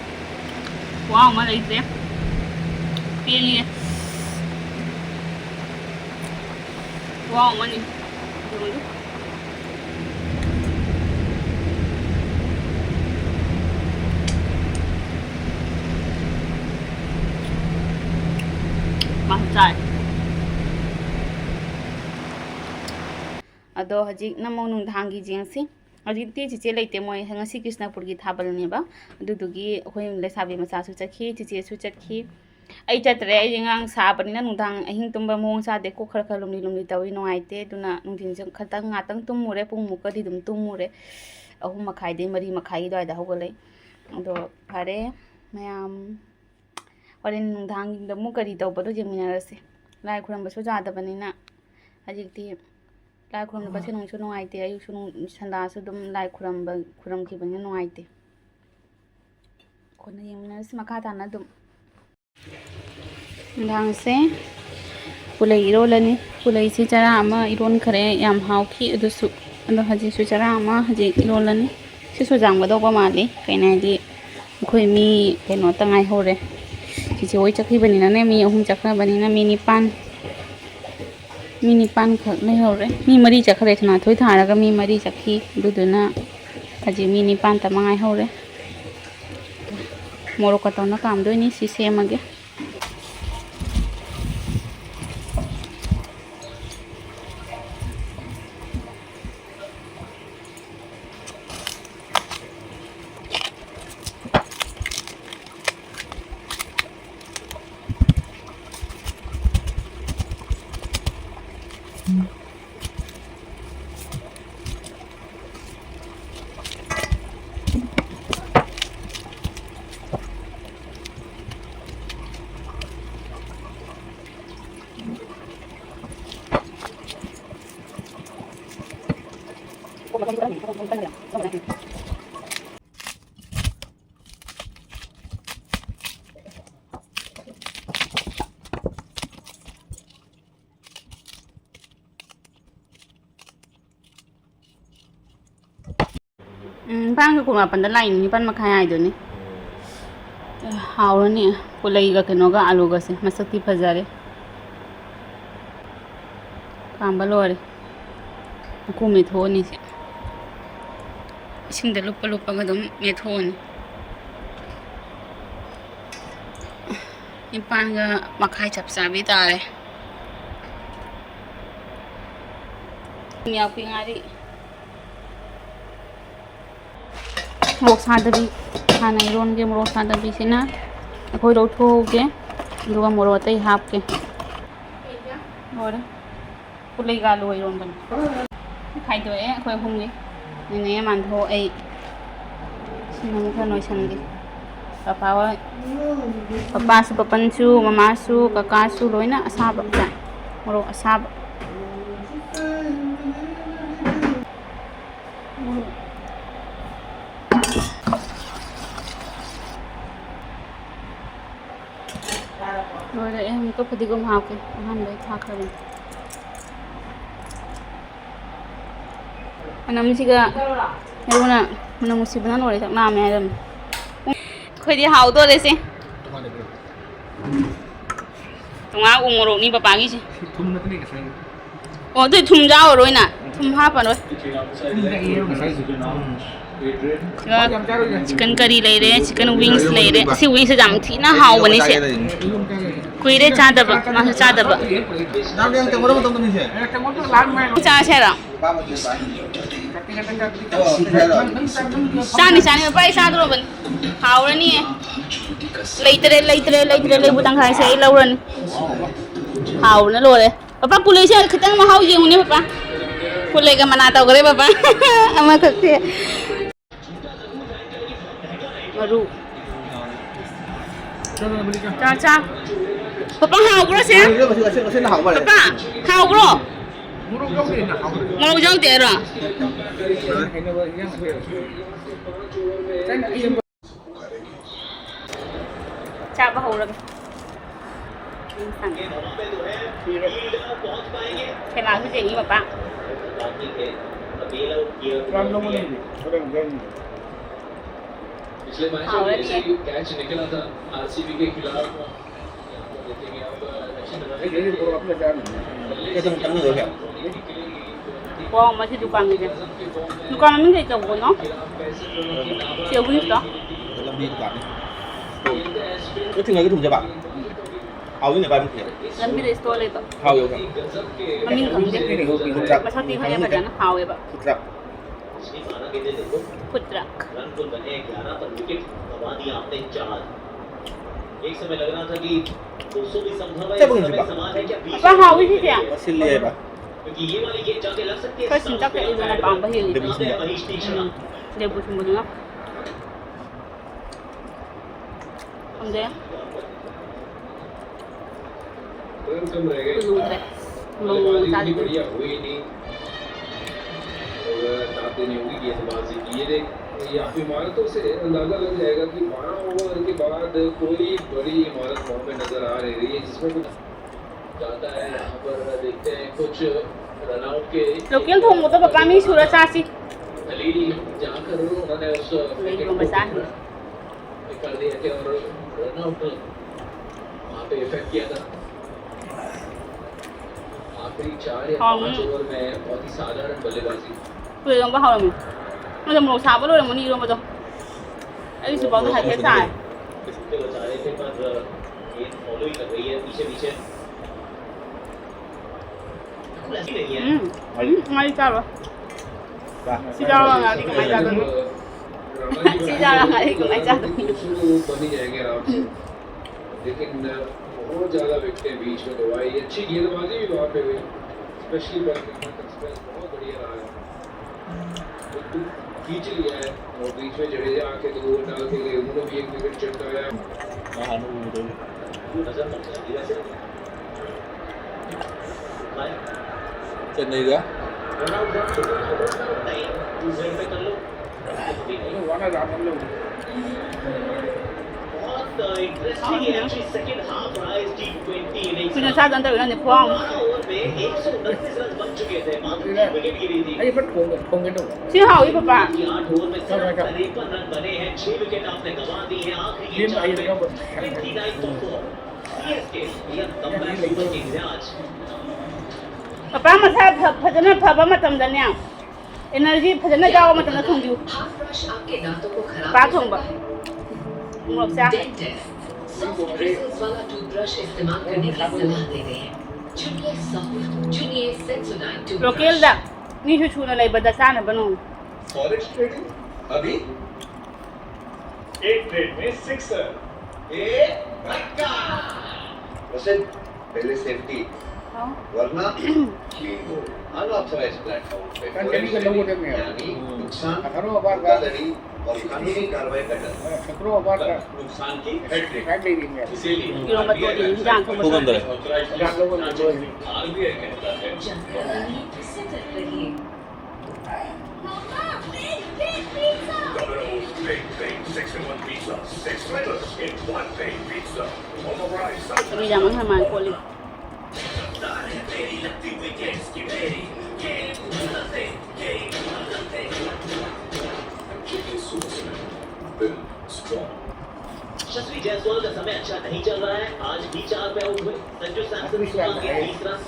ꯈꯨꯍꯥꯎ ꯑꯃ ꯂꯩꯇ꯭ꯔꯦ꯫ ꯄꯦꯜꯂꯦ꯫ ꯈꯨꯍꯥꯎ ꯑꯃꯅꯤ꯫ ꯌꯦꯡꯉꯨ꯫ ꯃꯥꯁꯨ ꯆꯥꯏ꯫ ꯑꯗꯣ ꯍꯧꯖꯤꯛꯅ ꯑꯃꯨꯛ ꯅꯨꯡꯗꯥꯡꯒꯤ ꯌꯦꯡꯁꯤ꯫ ꯍꯧꯖꯤꯛꯇꯤ ꯆꯤꯆꯦ ꯂꯩꯇꯦ, ꯃꯣꯏ ꯉꯁꯤ ꯀ꯭ꯔꯤꯁꯅꯄꯨꯔꯒꯤ ꯊꯥꯕꯜꯅꯦꯕ, ꯑꯗꯨꯗꯨꯒꯤ ꯑꯩꯈꯣꯏ ꯂꯩꯁꯥꯕꯤ ꯃꯆꯥꯁꯨ ꯆꯠꯈꯤ, ꯆꯤꯆꯦꯁꯨ ꯆꯠꯈꯤ꯫ ꯑꯩ ꯆꯠꯇ꯭ꯔꯦ, ꯑꯩꯗꯤ ꯉꯔꯥꯡ ꯁꯥꯕꯅꯤꯅ ꯅꯨꯡꯗꯥꯡ ꯑꯍꯤꯡ ꯇꯨꯝꯕ ꯃꯑꯣꯡ ꯆꯥꯗꯦ, ꯀꯣꯛ ꯈꯔ ꯈꯔ ꯂꯨꯝꯂꯤ ꯂꯨꯝꯂꯤ ꯇꯧꯏ, ꯅꯨꯡꯉꯥꯏꯇꯦ꯫ ꯑꯗꯨꯅ ꯅꯨꯡꯊꯤꯟꯁꯨ ꯈꯇꯪ ꯉꯥꯛꯇꯪ ꯇꯨꯝꯃꯨꯔꯦ, ꯄꯨꯡꯃꯨꯛꯀꯗꯤ ꯑꯗꯨꯝ ꯇꯨꯝꯃꯨꯔꯦ, ꯑꯍꯨꯝ ꯃꯈꯥꯏꯗꯩ ꯃꯔꯤ ꯃꯈꯥꯏꯒꯤ ꯑꯗꯨꯋꯥꯏꯗ ꯍꯧꯒꯠꯂꯛꯏ꯫ ꯑꯗꯣ ꯐꯔꯦ ꯃꯌꯥꯝ, ꯍꯣꯔꯦꯟ ꯅꯨꯡꯗꯥꯡꯗ ꯑꯃꯨꯛ ꯀꯔꯤ ꯇꯧꯕꯗꯣ ꯌꯦꯡꯃꯤꯟꯅꯔꯁꯦ꯫ ꯂꯥꯏ ꯈꯨꯔꯝꯕꯁꯨ ꯌꯥꯗꯕꯅꯤꯅ ꯍꯧꯖꯤꯛꯇꯤ ꯂꯥꯏ ꯈꯨꯔꯨꯝꯕꯁꯦ ꯅꯨꯡꯁꯨ ꯅꯨꯡꯉꯥꯏꯇꯦ, ꯑꯌꯨꯛꯁꯨ ꯅꯨꯡ-, ꯁꯟꯗꯥꯁꯨ ꯑꯗꯨꯝ ꯂꯥꯏ ꯈꯨꯔꯨꯝꯕ, ꯈꯨꯔꯨꯝꯈꯤꯕꯅꯤꯅ ꯅꯨꯡꯉꯥꯏꯇꯦ꯫ ꯀꯣꯟꯅ ꯌꯦꯡꯃꯤꯟꯅꯔꯁꯤ ꯃꯈꯥ ꯇꯥꯅ ꯑꯗꯨꯝ꯫ ꯅꯨꯡꯗꯥꯡꯁꯦ ꯄꯨꯂꯩ ꯏꯔꯣꯜꯂꯅꯤ꯫ ꯄꯨꯂꯩꯁꯤ ꯆꯔꯥ ꯑꯃ ꯏꯔꯣꯟꯈ꯭ꯔꯦ, ꯌꯥꯝ ꯍꯥꯎꯈꯤ ꯑꯗꯨꯁꯨ꯫ ꯑꯗꯣ ꯍꯧꯖꯤꯛꯁꯨ ꯆꯔꯥ ꯑꯃ ꯍꯧꯖꯤꯛ ꯏꯔꯣꯜꯂꯅꯤ꯫ ꯁꯤ ꯁꯨꯖꯥꯡꯕꯗꯧꯕ ꯃꯥꯜꯂꯤ, ꯀꯩꯅꯣ ꯍꯥꯏꯗꯤ ꯑꯩꯈꯣꯏ ꯃꯤ ꯀꯩꯅꯣꯇ ꯉꯥꯏꯍꯧꯔꯦ꯫ ꯆꯤꯆꯦ ꯍꯣꯏ ꯆꯠꯈꯤꯕꯅꯤꯅꯅꯦ, ꯃꯤ ꯑꯍꯨꯝ ꯆꯠꯈ꯭ꯔꯕꯅꯤꯅ ꯃꯤ ꯅꯤꯄꯥꯟ꯫ ꯃꯤ ꯅꯤꯄꯥꯟꯈꯛ ꯂꯩꯍꯧꯔꯦ꯫ ꯃꯤ ꯃꯔꯤ ꯆꯠꯈ꯭ꯔꯦ, ꯁꯅꯥꯊꯣꯏ ꯊꯥꯔꯒ ꯃꯤ ꯃꯔꯤ ꯆꯠꯈꯤ꯫ ꯑꯗꯨꯗꯨꯅ ꯍꯧꯖꯤꯛ ꯃꯤ ꯅꯤꯄꯥꯟꯇ ꯉꯥꯏꯍꯧꯔꯦ꯫ ꯃꯣꯔꯣꯛꯀ ꯇꯧꯅ ꯀꯥꯝꯗꯣꯏꯅꯤ꯫ ꯁꯤ ꯁꯦꯝꯃꯒꯦ꯫ ꯎꯝ, ꯅꯤꯄꯥꯟꯒ ꯀꯨꯟꯃꯥꯄꯟꯗ ꯂꯥꯛꯏꯅꯤ, ꯅꯤꯄꯥꯟ ꯃꯈꯥꯏ ꯍꯥꯏꯗꯨꯅꯤ꯫ ꯍꯥꯎꯔꯅꯤ꯫ ꯄꯨꯂꯩꯒ ꯀꯩꯅꯣꯒ ꯑꯂꯨꯒꯁꯦ ꯃꯁꯛꯇꯤ ꯐꯖꯔꯦ꯫ ꯀꯥꯝꯕ ꯂꯣꯏꯔꯦ꯫ ꯃꯀꯨ ꯃꯦꯠꯊꯣꯛꯑꯅꯤ ꯁꯤ꯫ ꯏꯁꯤꯡꯗ ꯂꯨꯞꯄ ꯂꯨꯞꯄꯒ ꯑꯗꯨꯝ ꯃꯦꯠꯊꯣꯛꯑꯅꯤ꯫ ꯅꯤꯄꯥꯟꯒ ꯃꯈꯥꯏ ꯆꯞ ꯆꯥꯕꯤ ꯇꯥꯔꯦ꯫ ꯊꯨꯝ ꯌꯥꯛꯄꯤ ꯉꯥꯔꯤ꯫ ꯃꯣꯔꯣꯛ ꯁꯥꯗꯕꯤ ꯍꯥꯟꯅ ꯏꯔꯣꯟꯒꯦ꯫ ꯃꯣꯔꯣꯛ ꯁꯥꯗꯕꯤꯁꯤꯅ ꯑꯩꯈꯣꯏ ꯂꯧꯊꯣꯛꯍꯧꯒꯦ, ꯑꯗꯨꯒ ꯃꯣꯔꯣꯛ ꯑꯇꯩ ꯍꯥꯞꯀꯦ꯫ ꯂꯣꯏꯔꯦ꯫ ꯄꯨꯂꯩꯒ ꯑꯂꯨ ꯏꯔꯣꯟꯕꯅꯤ꯫ ꯈꯥꯏꯗꯣꯛꯑꯦ ꯑꯩꯈꯣꯏ ꯑꯍꯨꯝꯒꯤ꯫ ꯅꯦꯅꯦ ꯃꯥꯟꯊꯣꯛ ꯑꯩ꯫ ꯁꯤꯅ ꯑꯃꯨꯛ ꯈꯔ ꯅꯣꯏꯁꯟꯒꯦ꯫ ꯄꯄꯥ ꯍꯣꯏ, ꯄꯄꯥꯁꯨ, ꯄꯄꯟꯁꯨ, ꯃꯃꯥꯁꯨ, ꯀꯀꯥꯁꯨ ꯂꯣꯏꯅ ꯑꯁꯥꯕ ꯆꯥꯏ꯫ ꯃꯣꯔꯣꯛ ꯑꯁꯥꯕ꯫ ꯂꯣꯏꯔꯦ꯫ ꯑꯩ ꯑꯃꯨꯛꯀ ꯐꯗꯤꯒꯣꯝ ꯍꯥꯞꯀꯦ꯫ ꯑꯍꯥꯟꯕꯩ ꯊꯥꯛꯈ꯭ꯔꯕꯅꯤ꯫ ꯃꯅꯝꯁꯤꯒ ꯍꯦꯔꯣꯅ ꯃꯅꯝ ꯅꯨꯡꯁꯤꯕꯅ ꯂꯣꯏꯔꯦ, ꯆꯥꯛ ꯂꯥꯝꯃꯦ ꯍꯥꯏꯔꯝꯃꯤ꯫ ꯑꯩꯈꯣꯏꯗꯤ ꯍꯥꯎꯗꯣꯔꯦꯁꯦ꯫ ꯇꯣꯉꯥꯟ ꯎ ꯃꯣꯔꯣꯛꯅꯤ ꯄꯄꯥꯒꯤꯁꯦ꯫ ꯊꯨꯝ ꯅꯠꯇꯅꯦ ꯉꯁꯥꯏ꯫ ꯑꯣ, ꯑꯗꯨꯏ ꯊꯨꯝ ꯌꯥꯎꯔꯔꯣꯏꯅ꯫ ꯊꯨꯝ ꯍꯥꯞꯄꯔꯣꯏ꯫ ꯊꯨꯝ ꯌꯥꯛꯑꯦ ꯉꯁꯥꯏꯁꯨ꯫ ꯁꯤꯒ ꯌꯥꯝ ꯆꯥꯔꯣꯏꯗ꯫ ꯆꯤꯛꯀꯟ ꯀꯔꯤ ꯂꯩꯔꯦ, ꯆꯤꯛꯀꯟ ꯋꯤꯡꯁ ꯂꯩꯔꯦ꯫ ꯁꯤ ꯋꯤꯡꯁꯁꯦ ꯌꯥꯝ ꯊꯤꯅ ꯍꯥꯎꯕꯅꯦ ꯁꯦ꯫ ꯀꯨꯏꯔꯦ ꯆꯥꯗꯕ, ꯃꯥꯁꯨ ꯆꯥꯗꯕ꯫ ꯆꯥꯁꯦ ꯍꯥꯏꯔꯣ? ꯆꯥꯅꯤ, ꯆꯥꯅꯤ, ꯄꯄꯥ, ꯑꯩ ꯆꯥꯗꯣꯔꯕꯅꯤ꯫ ꯍꯥꯎꯔꯅꯤꯌꯦ꯫ ꯂꯩꯇ꯭ꯔꯦ, ꯂꯩꯇ꯭ꯔꯦ, ꯂꯩꯇ꯭ꯔꯦ, ꯂꯩꯕꯨ ꯇꯪꯈꯥꯏꯁꯦ ꯑꯩ ꯂꯧꯔꯅꯤ꯫ ꯍꯥꯎꯕꯅ ꯂꯣꯏꯔꯦ꯫ ꯄꯄꯥ, ꯄꯨꯂꯩꯁꯦ ꯈꯤꯇꯪ ꯃꯍꯥꯎ ꯌꯦꯡꯉꯨꯅꯦ, ꯄꯄꯥ꯫ ꯄꯨꯂꯩꯒ ꯃꯅꯥ ꯇꯧꯈꯔꯦ, ꯄꯄꯥ꯫ ꯑꯃꯈꯛꯁꯦ꯫ ꯃꯔꯨ꯫ ꯆꯥ, ꯆꯥ꯫ ꯄꯄꯥ, ꯍꯥꯎꯕ꯭ꯔꯣ ꯁꯦ? ꯄꯄꯥ, ꯍꯥꯎꯕ꯭ꯔꯣ? ꯃꯣꯔꯣꯛ ꯌꯥꯎꯗꯦ ꯍꯥꯏꯔꯣ? ꯆꯥꯕ ꯍꯧꯔꯒꯦ꯫ ꯊꯦꯂꯥꯁꯨ ꯆꯦꯟꯅꯤ ꯃꯄꯥ꯫ पिछले मैच में जैसे ही कैच निकला था आरसीबी के खिलाफ, यहाँ पर देखेंगे आप, दक्षिण अफ्रीका के बल्लेबाज ꯈꯤꯇꯪ ꯇꯞꯅ ꯇꯧꯁꯦ꯫ ꯀꯣ ꯃꯁꯤ ꯗꯨꯀꯥꯟꯒꯤꯁꯦ꯫ ꯗꯨꯀꯥꯟ ꯃꯃꯤꯡ ꯀꯩ ꯀꯧꯕꯅꯣ? ꯁꯤ ꯋꯤꯡꯁꯇꯣ꯫ ꯂꯝꯕꯤ ꯗꯨꯀꯥꯟꯅꯤ꯫ ꯊꯤꯡꯉꯒ ꯊꯨꯝꯖꯕ꯫ ꯍꯥꯎꯋꯤꯅꯦ ꯚꯥꯏ ꯃꯨꯛꯀꯤ꯫ ꯂꯝꯕꯤꯗ ꯏꯁꯇꯣꯜ ꯂꯩꯕ꯫ ꯍꯥꯎꯋꯦ ꯚꯥꯏ꯫ ꯃꯃꯤꯡ ꯈꯪꯗꯦ꯫ ꯈꯨꯠꯇ꯭ꯔꯥꯛ꯫ ꯃꯁꯛꯇꯤ ꯈꯪꯉꯦ ꯐꯖꯅ ꯍꯥꯎꯋꯦꯕ꯫ ꯈꯨꯠꯇ꯭ꯔꯥꯛ꯫ ꯈꯨꯠꯇ꯭ꯔꯥꯛ꯫ ꯑꯄꯥ ꯍꯥꯎꯋꯤ ꯁꯤꯁꯦ꯫ ꯃꯁꯤꯜꯂꯤ ꯍꯥꯏꯕ꯫ ꯈꯔ ꯁꯤꯟꯇꯛ ꯇꯛꯏꯗꯅ ꯄꯥꯝꯕ ꯍꯦꯜꯂꯤ꯫ ꯂꯦꯕꯨ ꯁꯤꯟꯕ꯫ ꯎꯝ꯫ ꯂꯦꯕꯨ ꯁꯤꯟꯕꯗꯨꯅ꯫ ꯈꯪꯗꯦ꯫ ꯀꯨꯏꯔꯨꯗ꯭ꯔꯦ꯫ ꯃꯃꯣ ꯆꯥꯗꯣꯏꯅꯦ꯫ और ताते ने उंगली गेंदबाजी की। ये देख, ये आप इमारतों से अंदाजा लग जाएगा कि बारह ओवर के बाद कोई बड़ी इमारत वहां पे नजर आ नहीं रही है, जिसमें कुछ जाता है। यहाँ पर देखते हैं कुछ रनआउट के लोकल ꯊꯣꯡꯕꯗꯣ ꯄꯄꯥ ꯃꯤ ꯁꯨꯔ ꯆꯥꯁꯤ꯫ खलील जाकर उन्होंने उस विकेट को ꯂꯩꯔꯣꯝꯕ ꯆꯥꯁꯤ꯫ कर दिया कि और रनआउट वहां पे इफेक्ट किया था। आखिरी चार या पांच ओवर में बहुत ही साधारण बल्लेबाजी। ꯇꯨ ꯏꯔꯣꯝꯕ ꯍꯥꯎꯔꯝꯃꯤ꯫ ꯅꯣꯏꯗ ꯃꯣꯔꯣꯛ ꯁꯥꯕ ꯂꯣꯏꯔꯝꯃꯅꯤ ꯏꯔꯣꯝꯕꯗꯣ꯫ ꯑꯩꯒꯤ ꯆꯤꯄꯥꯎꯗꯣ ꯍꯥꯏꯐꯦꯠ ꯁꯥꯏ꯫ ꯎꯝ꯫ ꯎꯝ, ꯉꯥꯔꯤ ꯆꯥꯔꯣꯏ꯫ ꯁꯤ ꯆꯥꯔꯒ ꯉꯥꯔꯤ ꯀꯃꯥꯏꯅ ꯆꯥꯗꯣꯏꯅꯣ? ꯁꯤ ꯆꯥꯔꯒ ꯉꯥꯔꯤ ꯀꯃꯥꯏꯅ ꯆꯥꯗꯣꯏꯅꯣ? लेकिन बहुत ज्यादा विकेटें बीच में गंवाई, अच्छी गेंदबाजी भी वहां पे हुई, स्पेशली बहुत बढ़िया रहा है। बिल्कुल खींच लिया है और बीच में जडेजा आके दो ओवर डाल के गए, उन्होंने भी एक विकेट चटकाया। चेन्नई का। ꯀꯨꯏꯅ ꯆꯥꯗꯅ ꯇꯧꯔꯤꯔꯅꯦ ꯈ꯭ꯋꯥꯡ꯫ ꯑꯩ ꯈꯔ ꯊꯣꯡꯒꯦ, ꯊꯣꯡꯒꯦ ꯇꯧꯕ꯫ ꯁꯤ ꯍꯥꯎꯏ ꯄꯄꯥ꯫ ꯆꯥꯎ, ꯆꯥꯎ, ꯆꯥꯎ꯫ ꯌꯦꯟ ꯑꯩ ꯈꯔ ꯄꯄꯥ ꯃꯁꯥ ꯐ-, ꯐꯖꯅ ꯐꯕ ꯃꯇꯝꯗꯅꯦ, energy ꯐꯖꯅ ꯌꯥꯎꯕ ꯃꯇꯝꯗ ꯊꯣꯡꯕꯤꯌꯨ꯫ ꯄꯥ ꯊꯣꯡꯕ꯫ ꯃꯣꯔꯣꯛ ꯆꯥ꯫ Soft bristles वाला toothbrush इस्तेमाल करने की सलाह देते हैं। चुनिए soft, चुनिए Sensodyne toothbrush। Local ꯗ ꯃꯤꯁꯨ ꯁꯨꯅ ꯂꯩꯕꯗ ꯆꯥꯅꯕ ꯅꯣꯡ꯫ Forex trading? अभी? एक ट्रेड में सिक्सर, एक धक्का। वैसे पहले सेफ्टी, हाँ। वरना क्लीन हो। अनऑथराइज्ड प्लेटफॉर्म पे कंपनी के लोगों ने यानी नुकसान, धोखाधड़ी और कानूनी कार्रवाई का डर। नुकसान की हेड, हेड नहीं है। इसीलिए गिरो मत, दो दिन जान को मत। ऑथराइज्ड आरबीआई कहता है। Domino's Big Big Six in One Pizza, six flavors in one big pizza. Override some. Kami naman naman ko ulit. यशस्वी जायसवाल का समय अच्छा नहीं चल रहा है, आज भी चार पे आउट हुए। संजू सैमसन सीमा के तीस रन,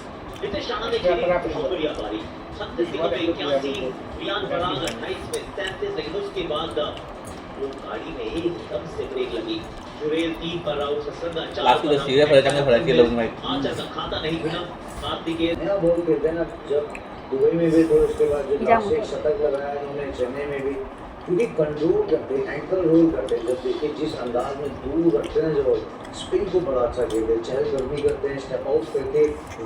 नितीश राणा ने खेली बहुत बढ़िया पारी, छत्तीस गेंदों पे इक्यासी, रियान पराग अट्ठाईस में सैंतीस, लेकिन उसके बाद वो गाड़ी में एकदम से ब्रेक लगी। जुरेल तीन पर आउट, ससरंगा चार पर आउट, सीधे फड़क जाएंगे, फड़क के लोग में। आर्चर का खाता नहीं खुला। कार्तिकेय नया बॉल खेलते हैं ना, जब दुबई में भी थे, उसके बाद जो लास्ट एक शतक लगाया उन्होंने चेन्नई में भी, क्योंकि कंट्रोल करते, एंकर रोल करते हैं। जब देखिए जिस अंदाज में दूर रखते हैं ना, जब स्पिन को बड़ा अच्छा खेलते हैं, चहलकदमी करते हैं, स्टेप आउट करके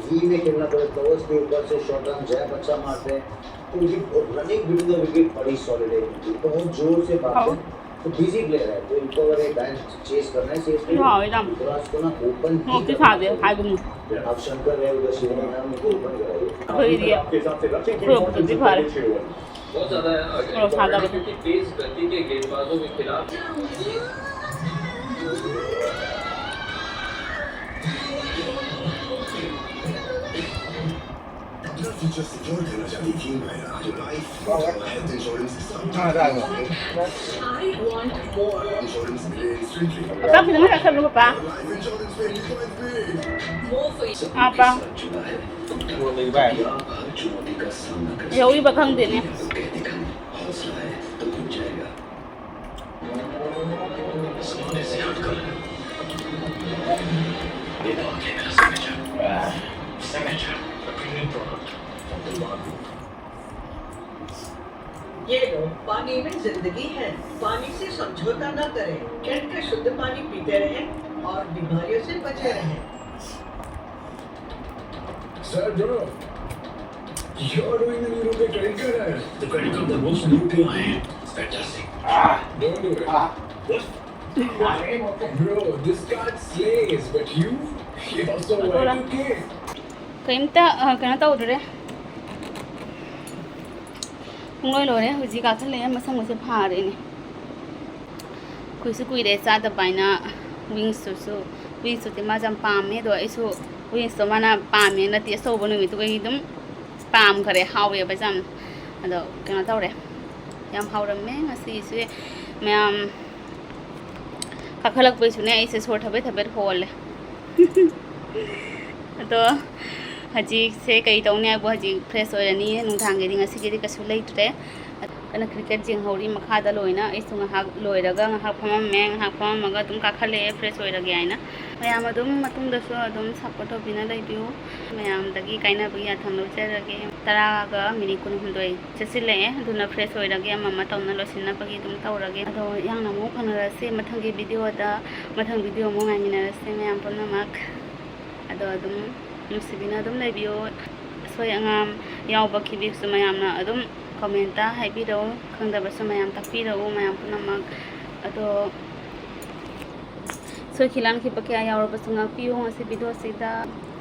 वी में खेलना पड़े, कवर्स के ऊपर से शॉर्ट आर्म जैक अच्छा मारते हैं, तो उनकी रनिंग बिटवीन द विकेट बड़ी सॉलिड है इनकी, बहुत जोर से भागते हैं। तो बिजी प्लेयर है, तो इनको अगर ये बैन चेस करना है सीरियसली, तो आज को ना ओपन ही करना चाहिए। अब शंकर है उधर, शिवम है, उनको ओपन कराइए। बहुत ज्यादा है आगे, क्योंकि तेज गति के गेंदबाजों के खिलाफ। अपना फ्यूचर सिक्योर करना चाहती थी मायरा, जो लाइफ, हेल्थ इंश्योरेंस के साथ। हाँ, right. I want more. Insurance मिले instantly. Papa, pwede mo sa loob pa? Life insurance पे डिस्काउंट पे। More for you. Papa. We'll leave that. आप हर चुनौती का सामना कर Yung iba kang din eh. सकते हैं। हौसला है तो खुद जाएगा। जमाने से हटकर। ये बात है मेरा signature. Signature, a premium product from the Lagu. ये लो, पानी में जिंदगी है। पानी से समझौता न करें। कैंट का शुद्ध पानी पीते रहें और बीमारियों से बचे रहें। Sir, bro, you're doing the new rupee credit card ad. The credit card that works on U P I. It's fantastic. Don't do it. What? Bro, this card slays, but you, you're so Y two K. ꯀꯔꯤꯝꯇ ꯑ, ꯀꯩꯅꯣ ꯇꯧꯗ꯭ꯔꯦ꯫ ꯄꯨꯡꯂꯣꯏ ꯂꯣꯏꯔꯦ꯫ ꯍꯧꯖꯤꯛ ꯀꯥꯈꯠꯂꯛꯑꯦ꯫ ꯃꯁꯪ ꯃꯁꯦ ꯐꯥꯔꯦꯅꯦ꯫ ꯀꯨꯏꯁꯨ ꯀꯨꯏꯔꯦ ꯆꯥꯗꯕ ꯍꯥꯏꯅ꯫ ꯋꯤꯡꯁꯇꯨꯁꯨ, ꯋꯤꯡꯁꯇꯨꯗꯤ ꯃꯥꯁꯦ ꯌꯥꯝ ꯄꯥꯝꯃꯦ꯫ ꯑꯗꯣ ꯑꯩꯁꯨ ꯋꯤꯡꯁꯇꯣ ꯃꯥꯅ ꯄꯥꯝꯃꯦ ꯅꯠꯇꯦ, ꯑꯆꯧꯕ ꯅꯨꯃꯤꯠꯇꯨꯒꯤ ꯑꯗꯨꯝ ꯄꯥꯝꯈꯔꯦ꯫ ꯍꯥꯎꯋꯦꯕ ꯌꯥꯝ꯫ ꯑꯗꯣ ꯀꯩꯅꯣ ꯇꯧꯔꯦ, ꯌꯥꯝ ꯍꯥꯎꯔꯝꯃꯦ ꯉꯁꯤꯁꯦ꯫ ꯃꯌꯥꯝ ꯀꯥꯈꯠꯂꯛꯄꯩꯁꯨꯅꯦ ꯑꯩꯁꯦ ꯁꯣꯔ ꯊꯕꯦꯠ ꯊꯕꯦꯠ ꯍꯣꯜꯂꯦ꯫ ꯑꯗꯣ ꯍꯧꯖꯤꯛꯁꯦ ꯀꯩ ꯇꯧꯅꯤ ꯍꯥꯏꯕꯨ, ꯍꯧꯖꯤꯛ ꯐ꯭ꯔꯦꯁ ꯑꯣꯏꯔꯅꯤ꯫ ꯅꯨꯡꯗꯥꯡꯒꯤꯗꯤ ꯉꯁꯤꯒꯤꯗꯤ ꯀꯩꯁꯨ ꯂꯩꯇ꯭ꯔꯦ꯫ ꯀꯟꯅ ꯀ꯭ꯔꯤꯀꯦꯠ ꯌꯦꯡꯍꯧꯔꯤ ꯃꯈꯥꯗ ꯂꯣꯏꯅ꯫ ꯑꯩꯁꯨ ꯉꯥꯏꯍꯥꯛ ꯂꯣꯏꯔꯒ ꯉꯥꯏꯍꯥꯛ ꯐꯝꯃꯝꯃꯦ꯫ ꯉꯥꯏꯍꯥꯛ ꯐꯝꯃꯝꯃꯒ ꯑꯗꯨꯝ ꯀꯥꯈꯠꯂꯛꯑꯦ ꯐ꯭ꯔꯦꯁ ꯑꯣꯏꯔꯒꯦ ꯍꯥꯏꯅ꯫ ꯃꯌꯥꯝ ꯑꯗꯨꯝ ꯃꯇꯨꯡꯗꯁꯨ ꯑꯗꯨꯝ ꯁꯞꯄꯣꯔꯠ ꯇꯧꯕꯤꯅ ꯂꯩꯕꯤꯌꯨ꯫ ꯃꯌꯥꯝꯗꯒꯤ ꯀꯥꯏꯅꯕꯒꯤ ꯌꯥꯊꯪ ꯂꯧꯖꯔꯒꯦ꯫ ꯇꯔꯥꯒ ꯃꯤꯅꯤꯠ ꯀꯨꯟꯍꯨꯝꯗꯣꯏ ꯆꯠꯁꯤꯜꯂꯛꯑꯦ꯫ ꯑꯗꯨꯅ ꯐ꯭ꯔꯦꯁ ꯑꯣꯏꯔꯒꯦ, ꯑꯃ ꯑꯃ ꯇꯧꯅ ꯂꯣꯏꯁꯤꯟꯅꯕꯒꯤ ꯑꯗꯨꯝ ꯇꯧꯔꯒꯦ꯫ ꯑꯗꯣ ꯌꯥꯝꯅ ꯑꯃꯨꯛ ꯐꯪꯅꯔꯁꯤ ꯃꯊꯪꯒꯤ ꯚꯤꯗꯤꯑꯣꯗ꯫ ꯃꯊꯪ ꯚꯤꯗꯤꯑꯣ ꯑꯃꯨꯛ ꯉꯥꯏꯃꯤꯟꯅꯔꯁꯤ ꯃꯌꯥꯝ ꯄꯨꯝꯅꯃꯛ꯫ ꯑꯗꯣ ꯑꯗꯨꯝ ꯅꯨꯡꯁꯤꯕꯤꯅ ꯑꯗꯨꯝ ꯂꯩꯕꯤꯌꯨ꯫ ꯑꯁꯣꯏ ꯑꯉꯥꯝ ꯌꯥꯎꯕꯈꯤꯕꯁꯨ ꯃꯌꯥꯝꯅ ꯑꯗꯨꯝ ꯀꯣꯃꯦꯟꯇ ꯍꯥꯏꯕꯤꯔꯛꯎ꯫ ꯈꯪꯗꯕꯁꯨ ꯃꯌꯥꯝ ꯇꯥꯛꯄꯤꯔꯛꯎ ꯃꯌꯥꯝ ꯄꯨꯝꯅꯃꯛ꯫ ꯑꯗꯣ ꯁꯣꯏꯈꯤ ꯂꯥꯟꯈꯤꯕ ꯀꯌꯥ ꯌꯥꯎꯔꯕꯁꯨ ꯉꯥꯛꯄꯤꯌꯨ꯫ ꯉꯁꯤ ꯚꯤꯗꯤꯑꯣꯁꯤꯗ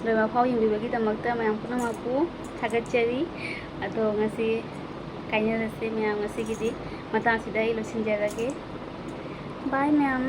ꯂꯣꯏꯕ ꯐꯥꯎ ꯌꯦꯡꯕꯤꯕꯒꯤꯗꯃꯛꯇ ꯃꯌꯥꯝ ꯄꯨꯝꯅꯃꯛꯄꯨ ꯊꯥꯒꯠꯆꯔꯤ꯫ ꯑꯗꯣ ꯉꯁꯤ ꯀꯥꯏꯅꯔꯁꯦ ꯃꯌꯥꯝ꯫ ꯉꯁꯤꯒꯤꯗꯤ ꯃꯇꯥꯡꯁꯤꯗ ꯑꯩ ꯂꯣꯏꯁꯤꯟꯖꯔꯒꯦ꯫ ꯕꯥꯏ ꯃꯌꯥꯝ꯫